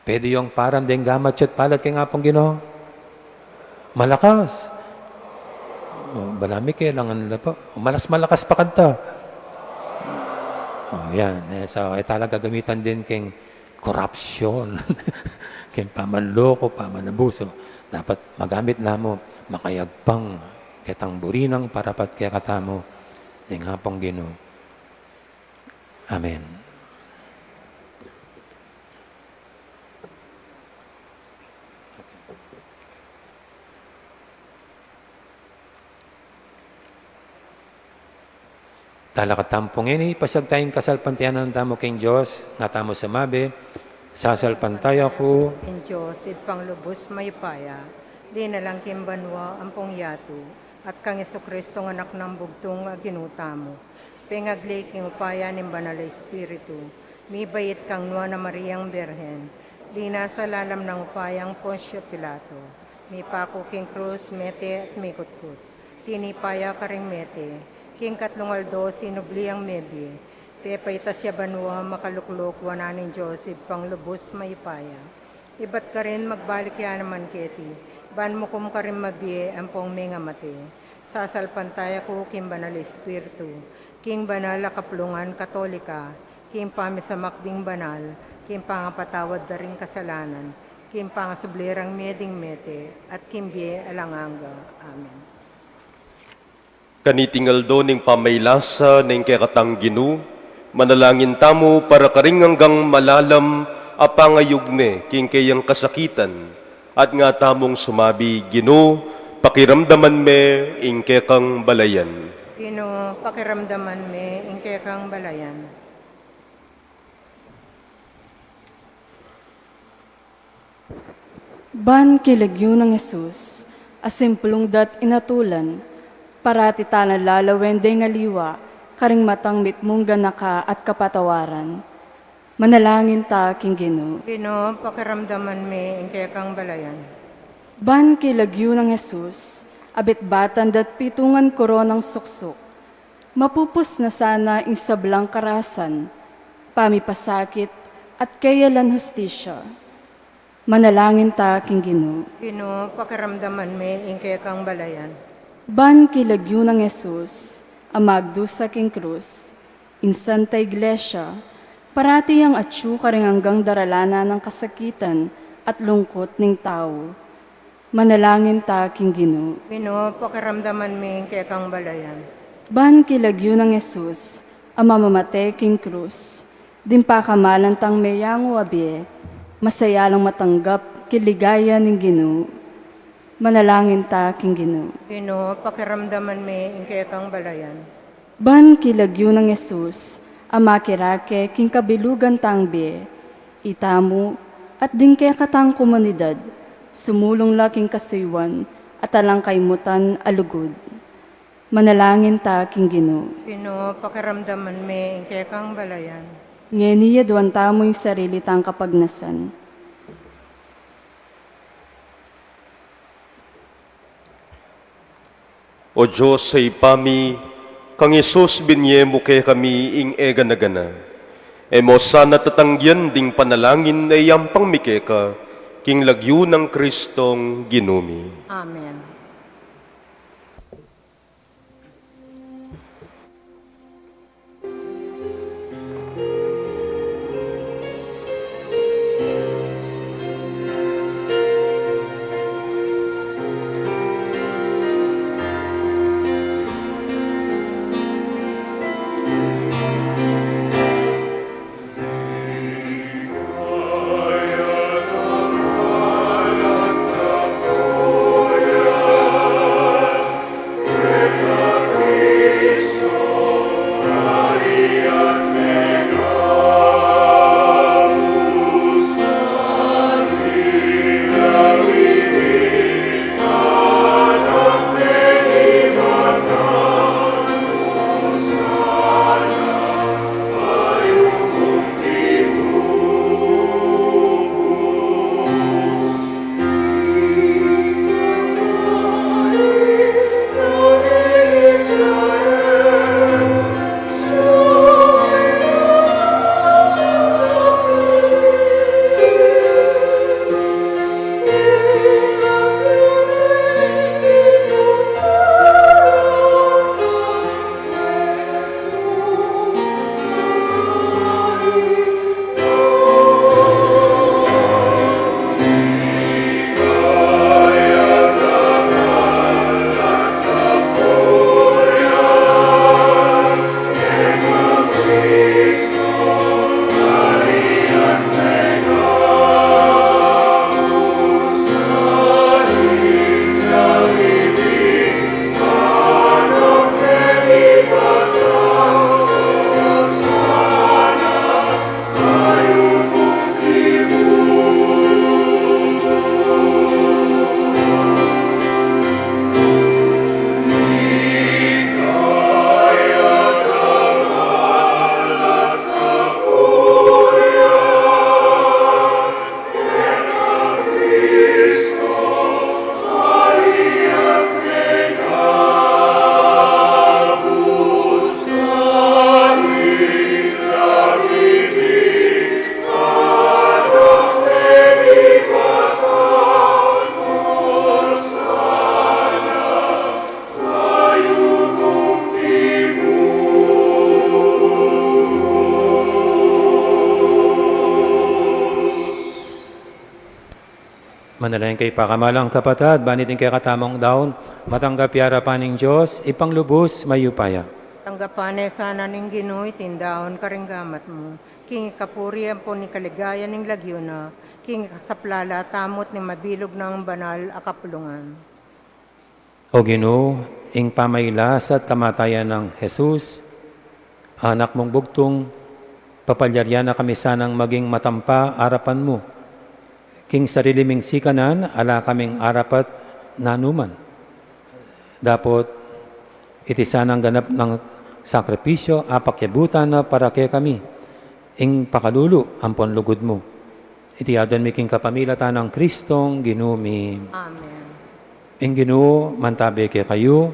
Pwede yung param deng gamat yo at palad king Apung Ginu? Malakas. O, balamu kailangan la pa. Malas malakas pa kanta. O, yan. E, so, e, talaga gamitan din king korapsyon, king pamanloko, pamanabuso. Dapat magamit namu makayagpang ketang buri nang parapat kekatamu ning Apung Ginu. Amen. Talakad tamu pu ngeni, pasiag taya ing kasalpantayanan tamu king Dios, nga tamu sumabi, sasalpantaya ku king Dios, Ibpang lubus mayupaya, linalang king banua ampong yatu, at kang Jesucristo, Anak nang bugtung a Ginu tamu, pengagli king upaya ning Banal a Espiritu, mibait kang Nuan a Mariang Birhen, linasa lalam nang upayang Poncio Pilato, mipaku king krus, mete at mikutkut. Tinipa ya karing mete, king katlung aldo sinubli yang mebie, pepaitas ya banua, makalukluk wanan ning Dios Ibpang lubus mayupaya. Ibat karin magbalik ya naman keti, ban mukum karing mabie ampong mengamate. Sasalpantaya ku king Banal Espiritu, king banal a kapulungan Katolika, king pamisamak ding banal, king pangapatawad da ring kasalanan, king pangasubli rang mie ding mete, at king bie alang angga. Amen. Kaniting aldo ning pamailasa ning kekatang Ginu, manalangin tamu para karing anggang malalam a pangayugne king keyang kasakitan, at nga tamung sumabi, Ginu, pakiramdaman me ing kekang balayan. Ginu, pakiramdaman me ing kekang balayan. Ban king lagyu nang Jesus, a simpulung da't inatulan, parati tana lalawen deng aliwa karing matang mitmung ganaka at kapatawaran. Manalangin ta king Ginu. Ginu, pakiramdaman me ing kekang balayan. Ban king lagyu nang Jesus, a bitbatan da't pitungan koronang suksuk, mapupus na sana ing sablang karasan, pamipasakit, at keyalan hustisya. Manalangin ta king Ginu. Ginu, pakiramdaman me ing kekang balayan. Ban king lagyu nang Jesus, a magdusa king krus, ing Santa Iglesia, parati yang atyu karing anggang daralanan nang kasakitan at lungkut ning tau. Manalangin ta king Ginu. Ginu, pakiramdaman me ing kekang balayan. Ban king lagyu nang Jesus, a mamamate king krus, ding pakamalan tang meyangu a bie, masaya lang matanggap king ligaya ning Ginu. Manalangin ta king Ginu. Ginu, pakiramdaman me ing kekang balayan. Ban king lagyu nang Jesus, a makirake king kabilugan tang bie, itamu, at ding kekatang komunidad, sumulung la king kasuyuan, at alang kaymutan a lugud. Manalangin ta king Ginu. Ginu, pakiramdaman me ing kekang balayan. Ngeni yaduan tamu ing sarili tang kapagnasan. O Dios a Ibpa mi, kang Jesus binie mu kekami ing e gana-gana. E mo sana tatanggian ding panalangin a iyampang mi keka, king lagyu nang Kristong Ginu mi. Amen. Manalangin kayu, pakamalan kung kapatad, ban iting kekatamung daun matanggap ya king arapan ning Dios, Ibpang lubus mayupaya. Tanggapan na sana ning Ginu iting daun karing gamat mu, king kapurian ampon king kaligayan ning lagyu na, king kasaplalan tamu at ning mabilug nang banal a kapulungan. O Ginu, ing pamagkasakit at kamatayan nang Jesus, Anak mung bugtung, papalyarian na kami sanang maging matampa king arapan mu. King sarili ming sikanan, ala kaming arapat nanuman. Dapot iti sanang ganap nang sakripisyu, apakyabutan na para kekami ing pakalulu ampon lugud mu. Iti adwan mi king kapamilatan nang Kristong Ginu mi. Amen. Ing Ginu mantabe kekayu.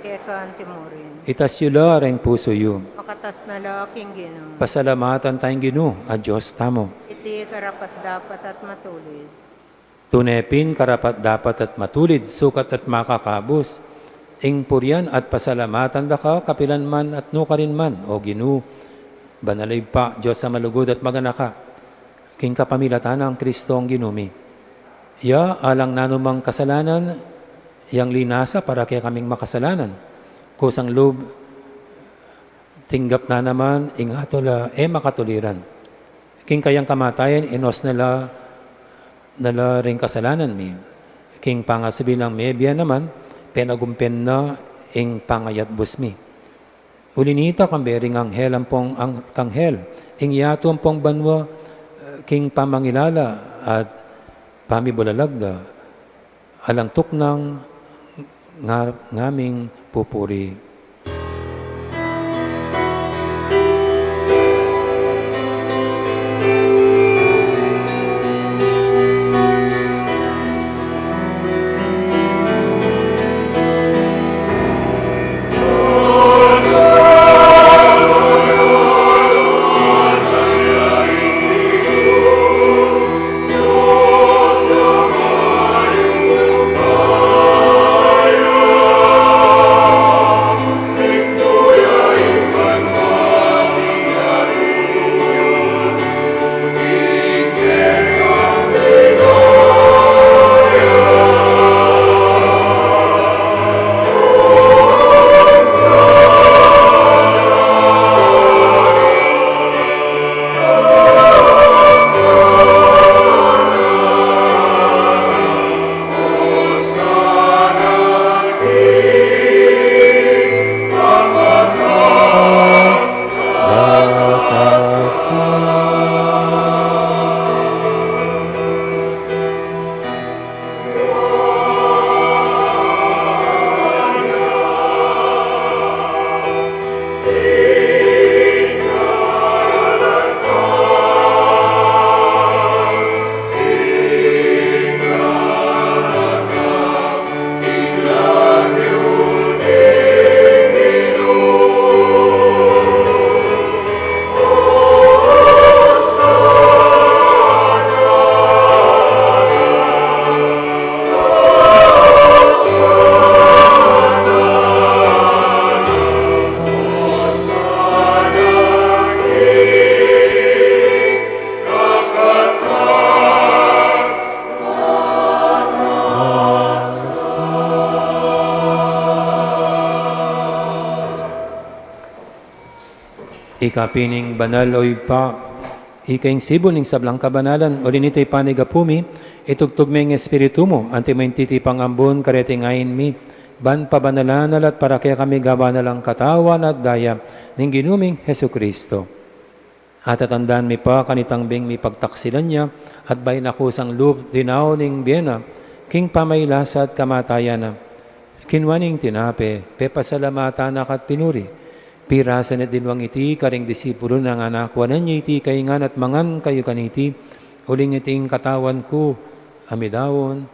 Keka antimurin. Itas yu la ring pusu yu. Makatas na la king Ginu. Pasalamatan taya ing Ginu a Dios tamu. Iti karapat-dapat at matulid. Tune pin karapat-dapat at matulid, sukat at makakabus, ing purian at pasalamatan da ka kapilan man at nukarin man, O Ginu, banal a Ibpa, Dios a malugud at maganaka, king kapamilatan nang Kristong Ginu mi. Ya alang nanumang kasalanan, yang linasa para kekaming makasalanan. Kusang lub, tinggap na naman ing atul a e makatuliran. King kayang kamatayan, inus na la, na la ring kasalanan mi. King pangasubi nang mebie naman, penagumpen na ing pangayatbus mi. Uli nita, kambe ring anghel ampong ang-, anghel, ing yatu ampong banua, king pamangilala at pamibulalag da, alang tuknang nga-, ngaming pupuri. Ika pin ing banal, o Ibpa, ika ing sibul ning sablang kabanalan, uli nita ipanyawad mi, itugtug me ing Espiritu mu, anti mo ing titipang ambun kareting ain mi, ban pabanalan na la at para kekami gawan na lang katawan at daya ning Ginu ming Jesucristo. At tatandan mi pa kanitang bing mipagtaksilan ya, at bayu na kusang lub dinaun ing bie na, king pamagkasakit at kamatayan na, kinua ne ing tinape, pepasalamatan na ka at pinuri. Pirasan ne at dinwang iti karing disipulu na, ngana, kuanan ye iti kayu ngan at mangan kayu kaniti, uling iti ing katawan ku a midaun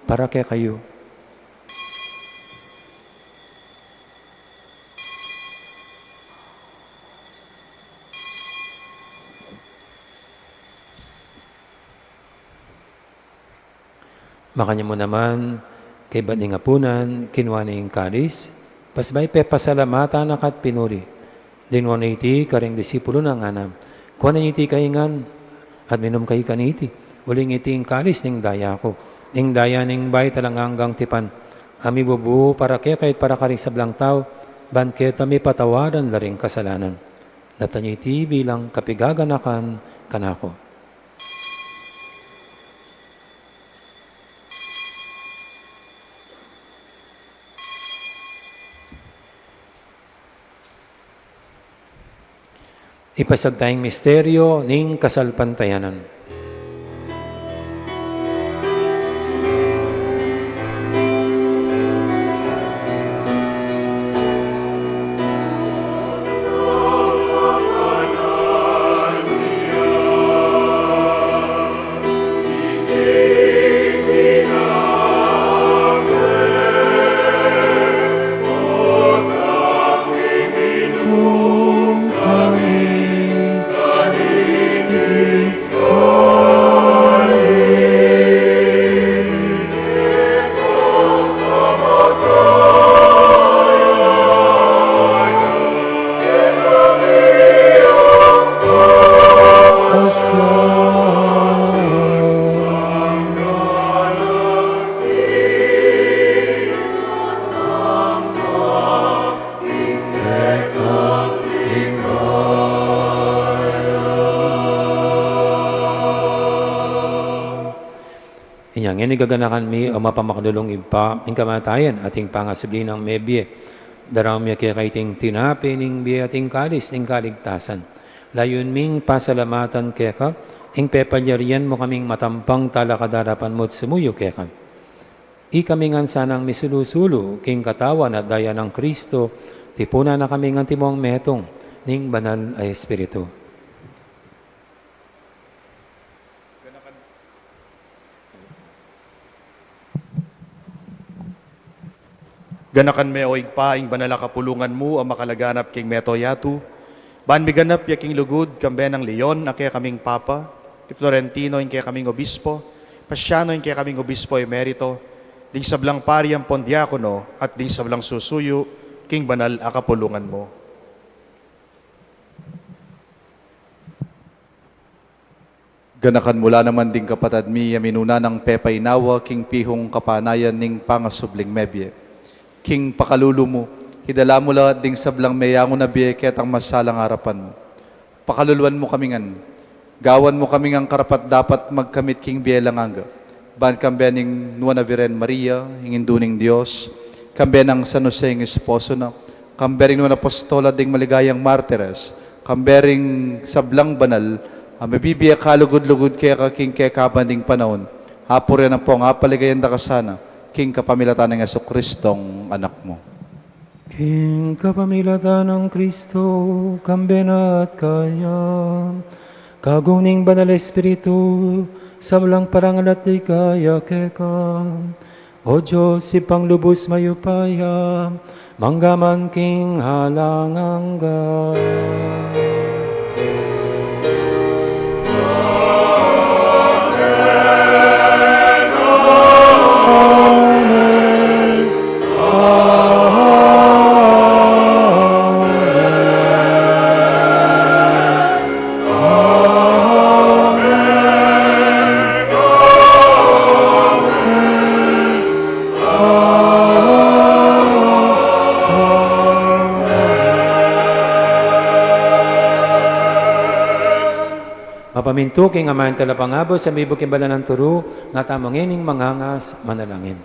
para kekayu. Makanyan mu naman, kaybat ning apunan, kinua ne ing kalis, pasibayu pepasalamatan na ka at pinuri. Dinwang ne iti karing disipulu na, ngana, kuanan ye iti kayu ngan at minum kayu kaniti, uling iti ing kalis ning daya ku, Ing daya ning bayu talang anggang tipan, a mibubu para keka at para karing sablang tau, ban keta mipatawaran la ring kasalanan. Daptan ye iti bilang kapigaganakan kanaku. Ipasiag taya ing misteryo ning kasalpantayanan. Inya ngeni gaganakan mi, o mapamakalulung Ibpa, ing kamatayan at ing pangasubli nang mebie. Daraun mi keka iting tinape ning bie at ing kalis ning kaligtasan. Layun ming pasalamatan keka ing pepalyarian mu kaming matampang talakad king arapan mu at sumuyu keka. Ikami ngan sanang misulu-sulu king katawan at daya nang Kristo, tipunan na kami ngan timong metung ning Banal a Espiritu. Ganakan me, o Ibpa, ing banal a kapulungan mu a makalaganap king mabilug a yatu, ban miganap ya king lugud kambe nang Leon a kekaming Papa, i Florentino ing kekaming Obispo, Pasiano ing kekaming Obispo Emerito, ding sablang pari ampon diakono, at ding sablang susuyu king banal a kapulungan mu. Ganakan mu la naman ding kapatad mi a minuna nang pepainawa king pihung kapanayan ning pangasubling mebie. King pakalulu mu, idala mu la ding sablang meyangu na bie ketang masalang arapan mu. Pakaluluan mu kami ngan. Gawan mu kami ngan karapat-dapat magkamit king bie alang angga. Ban kambe ning Nuan a Virgen Maria, ing Indu ning Dios, kambe nang San Jose ing esposo na, kambe ring nuan a apostol at ding maligayang martires, kambe ring sablang banal a mibibie kalugud-lugud keka king kekaban ding panaun, apurian ampong apaligayan da ka sana, king kapamilatan nang Jesucristong Anak mu. King kapamilatan nang Kristo, kambe na at kaya, kagum ning Banal a Espiritu, sablang parangal at ligaya keka, O Dios, Ibpang lubus mayupaya, mangga man king alang angga. Mapamintu king amanung talapangabus, a mibuk king banal a turu, nga tamu ngening mangangas manalangin.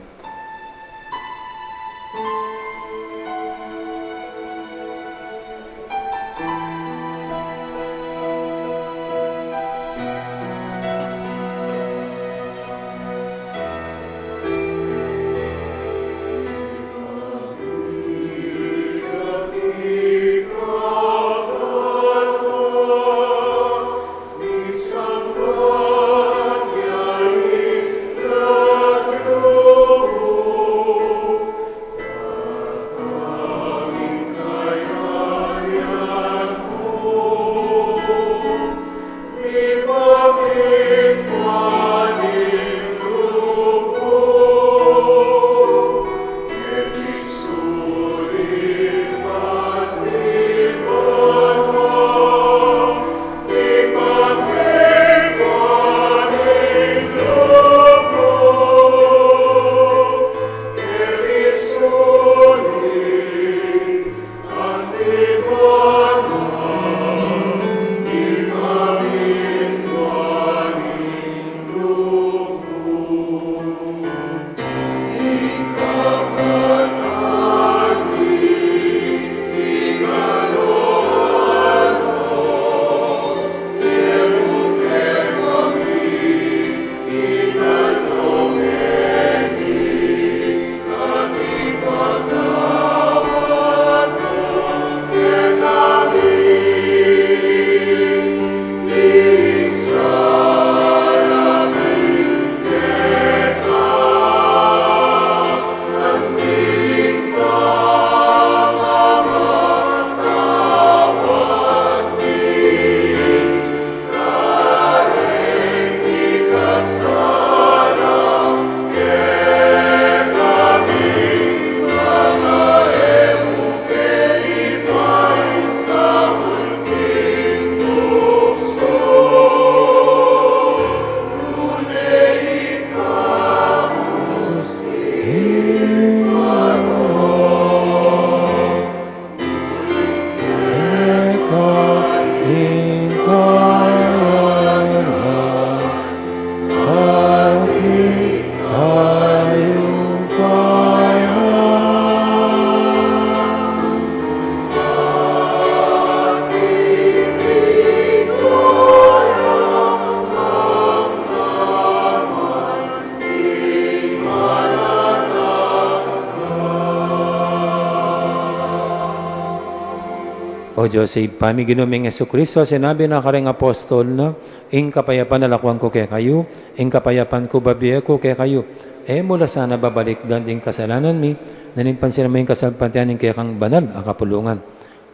O Dios, Ibpa mi, Ginu ming Jesucristo, sinabi na karing apostol na, "Ing kapayapan lakuan ku kekayu, ing kapayapan ku bibie ku kekayu." E mu la sana babalikdan ding kasalanan mi, nune pansinan mu ing kasalpantayanan ning kekang banal a kapulungan.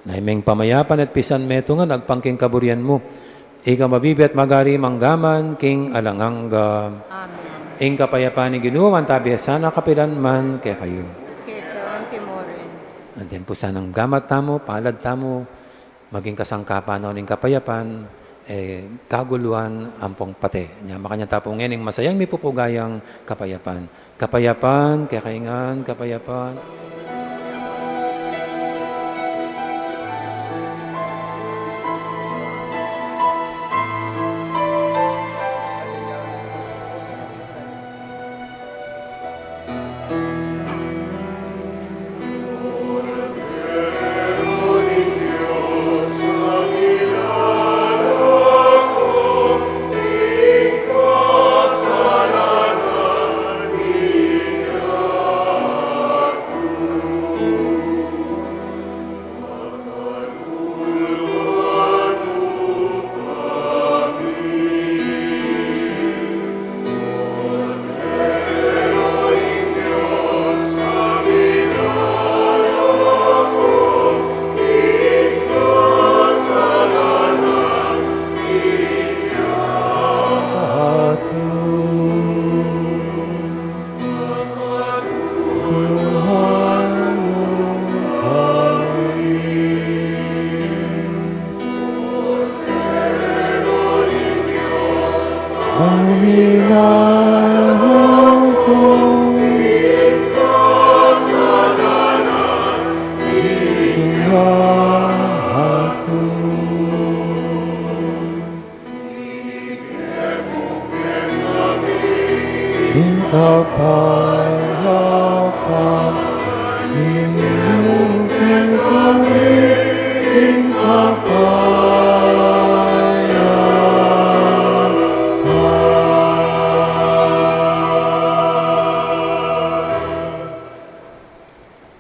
Na ing pamayapa at pisan metungan agpang king kaburian mu. Ika mabibie at magari manggaman king alang angga. Amen. Ing kapayapan ning Ginu mantabi sana kapilan man kekayu. Keka anti mo rin. Anti pu sanang gamat tamu, palad tamu, maging kasangkapan no ning kapayapan, e kaguluan ampong pate. Nya makanyan ta pu ngening masayang mipupugayang kapayapan. Kapayapan kekayu ngan, kapayapan.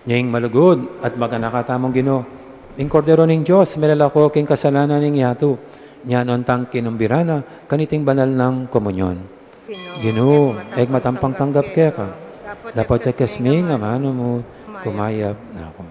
Nya ing malugud at maganaka tamung Ginu, ing Kordero ning Dios, milalako king kasalanan ning yatu. Nya nuan tang kinumbira na kaniting banal nang komunyon. Ginu, e ku matampang tanggap keka, dapot ikasming amanu mu, kumayap na ku.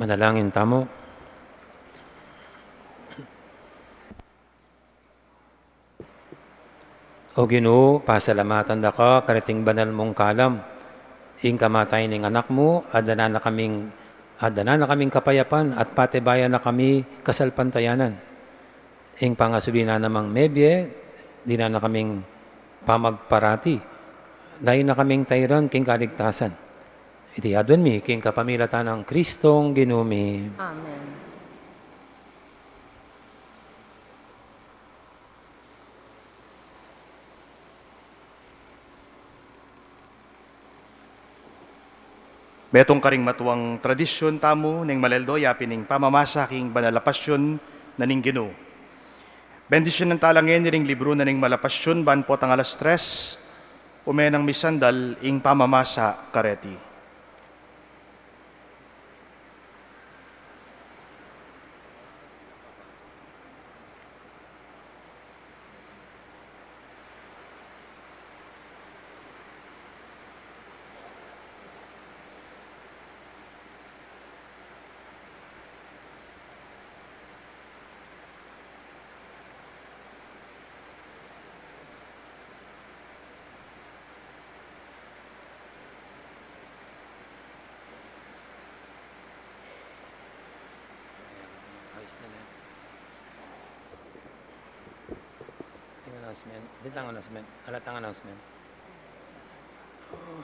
Manalangin tamu. O Ginu, pasalamatan da ka kareting banal mung kalam, ing kamatayan ning Anak mu, adala na kaming, adala na kaming kapayapan at patibayan na kami kasalpantayanan. Ing pangasubli na namang mebie, dinan na kaming pamagparati, layu na kaming tairan king kaligtasan. Iti aduan mi king kapamilatan nang Kristong Ginu mi. Amen. Metung karing matuang tradisyun tamu ning maleldo, yapin ing pamamasa king banal a pasyun na ning Ginu. Bendisyunan tala ngeni ring libru na ning Mala Pasyun ban potang alas tres, ume nang misandal ing pamamasa kareti. Ayos na yan. Ating announcement. Ating announcement. Ating announcement.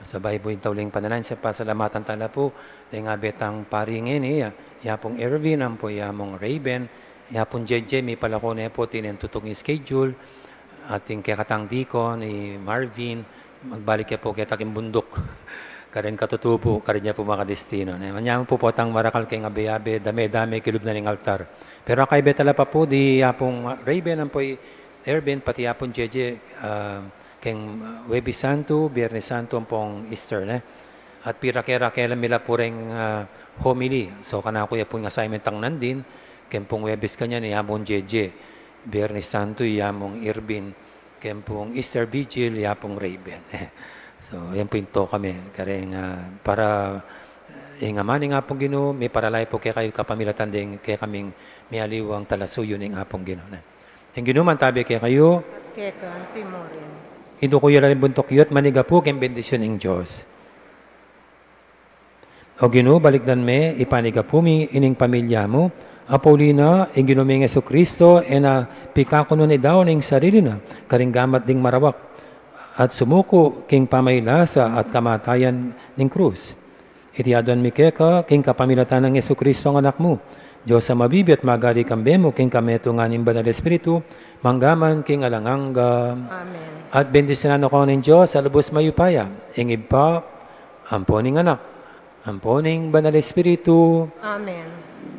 Sabay pu ing tauling panalangin, sa pasalamatan tala pu deng abe tang pari ngeni, ya, ya pung Ervin, ampo ya mung Raven, ya pung J J, mipalako ne pu, tine ing tutung schedule, ating kekatang deacon, i Marvin, magbalik ya pu keta king bunduk. Kareng katutubu, kareng ya pu makadestino. Ne, manyaman pu potang marakal keng abe-abe, dame-dame kilub na ning altar. Pero akaybe tala pa pu, di ya pung Raven, ampo i Ervin, pati ya pung J J, ah, keng, ah, Huwebes Santo, Biernes Santo, ampong Easter, ne? At pirake-rake la mi la pu reng, ah, homily. So, kanaku ya pung assignment tang nandin, keng pung Huwebes kanyan, ya mung J J. Biernes Santo, ya mung Ervin. Keng pung Easter Vigil, ya pung Raven. So, yan pu ing tuka mi. Kareng, ah, para, eh, ing Ama ning Apung Ginu, miparala pu kekayu kapamilatan deng kekaming mialiwang talasuyu ning Apung Ginu, ne? Ing Ginu mantabi kekayu. At keka anti mu rin. Iduku yu la ring buntuk yu at manigapu king bendisyun ning Dios. O Ginu, balikdan me, ipanigapu mi ining pamilya mu, a pauli na ing Ginu ming Jesucristo, e na pikakunun i daun ing sarili na, karing gamat ding marawak, at sumuku king pamailasa at kamatayan ning krus. Iti aduan mi keka, king kapamilatan nang Jesucristo a Anak mu. Dios a mabibie at magari kambe mu, king kametungan ning Banal Espiritu, mangga man king alang angga. Amen. At bendisyunan na kayu ning Dios a lubus mayupaya, ing Ibpa, ampo ning Anak, ampo ning Banal Espiritu. Amen.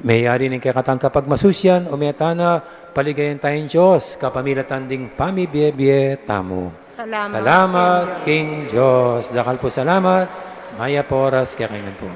Meyari ning kekatang kapagmasusyan, ume tana, paligayan taya ing Dios, kapamilatan ding pamibie-bie tamu. Salamat, salamat king Dios. King Dios. Dakal pu salamat. Mayap a oras kekayu ngan pu.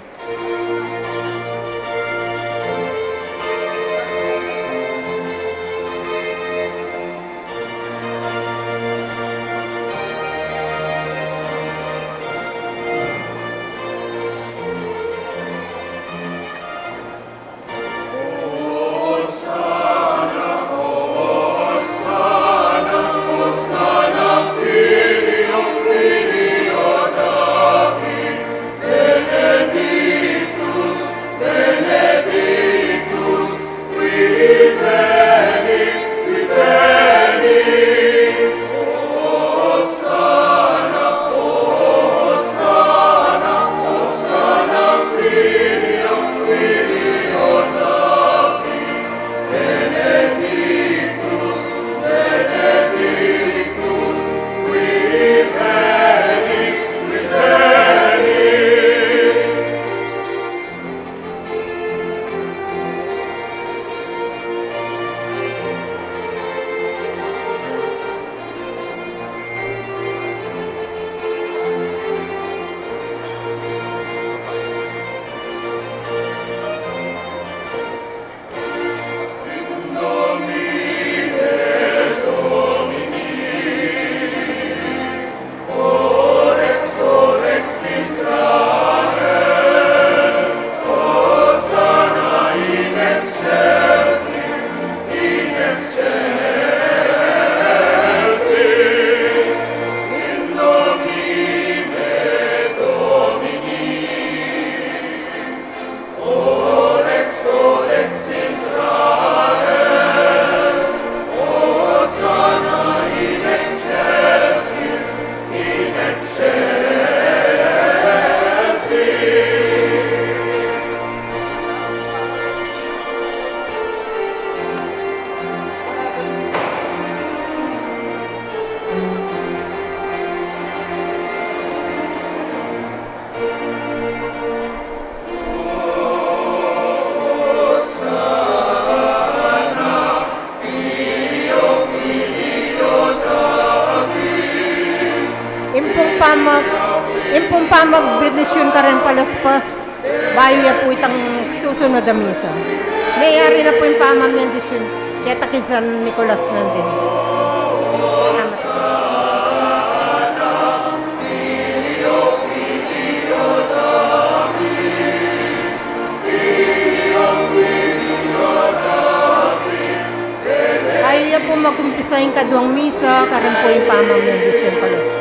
Mag, ing pung pamagbendisyun karing palaspas, bayu ya pu itang susunod a misa. Meyari na pu ing pamambendisyun keta king San Nicolas nandin. Salamat. Bayu ya pu magumpisa ing kaduang misa, karin pu ing pamambendisyun palaspas.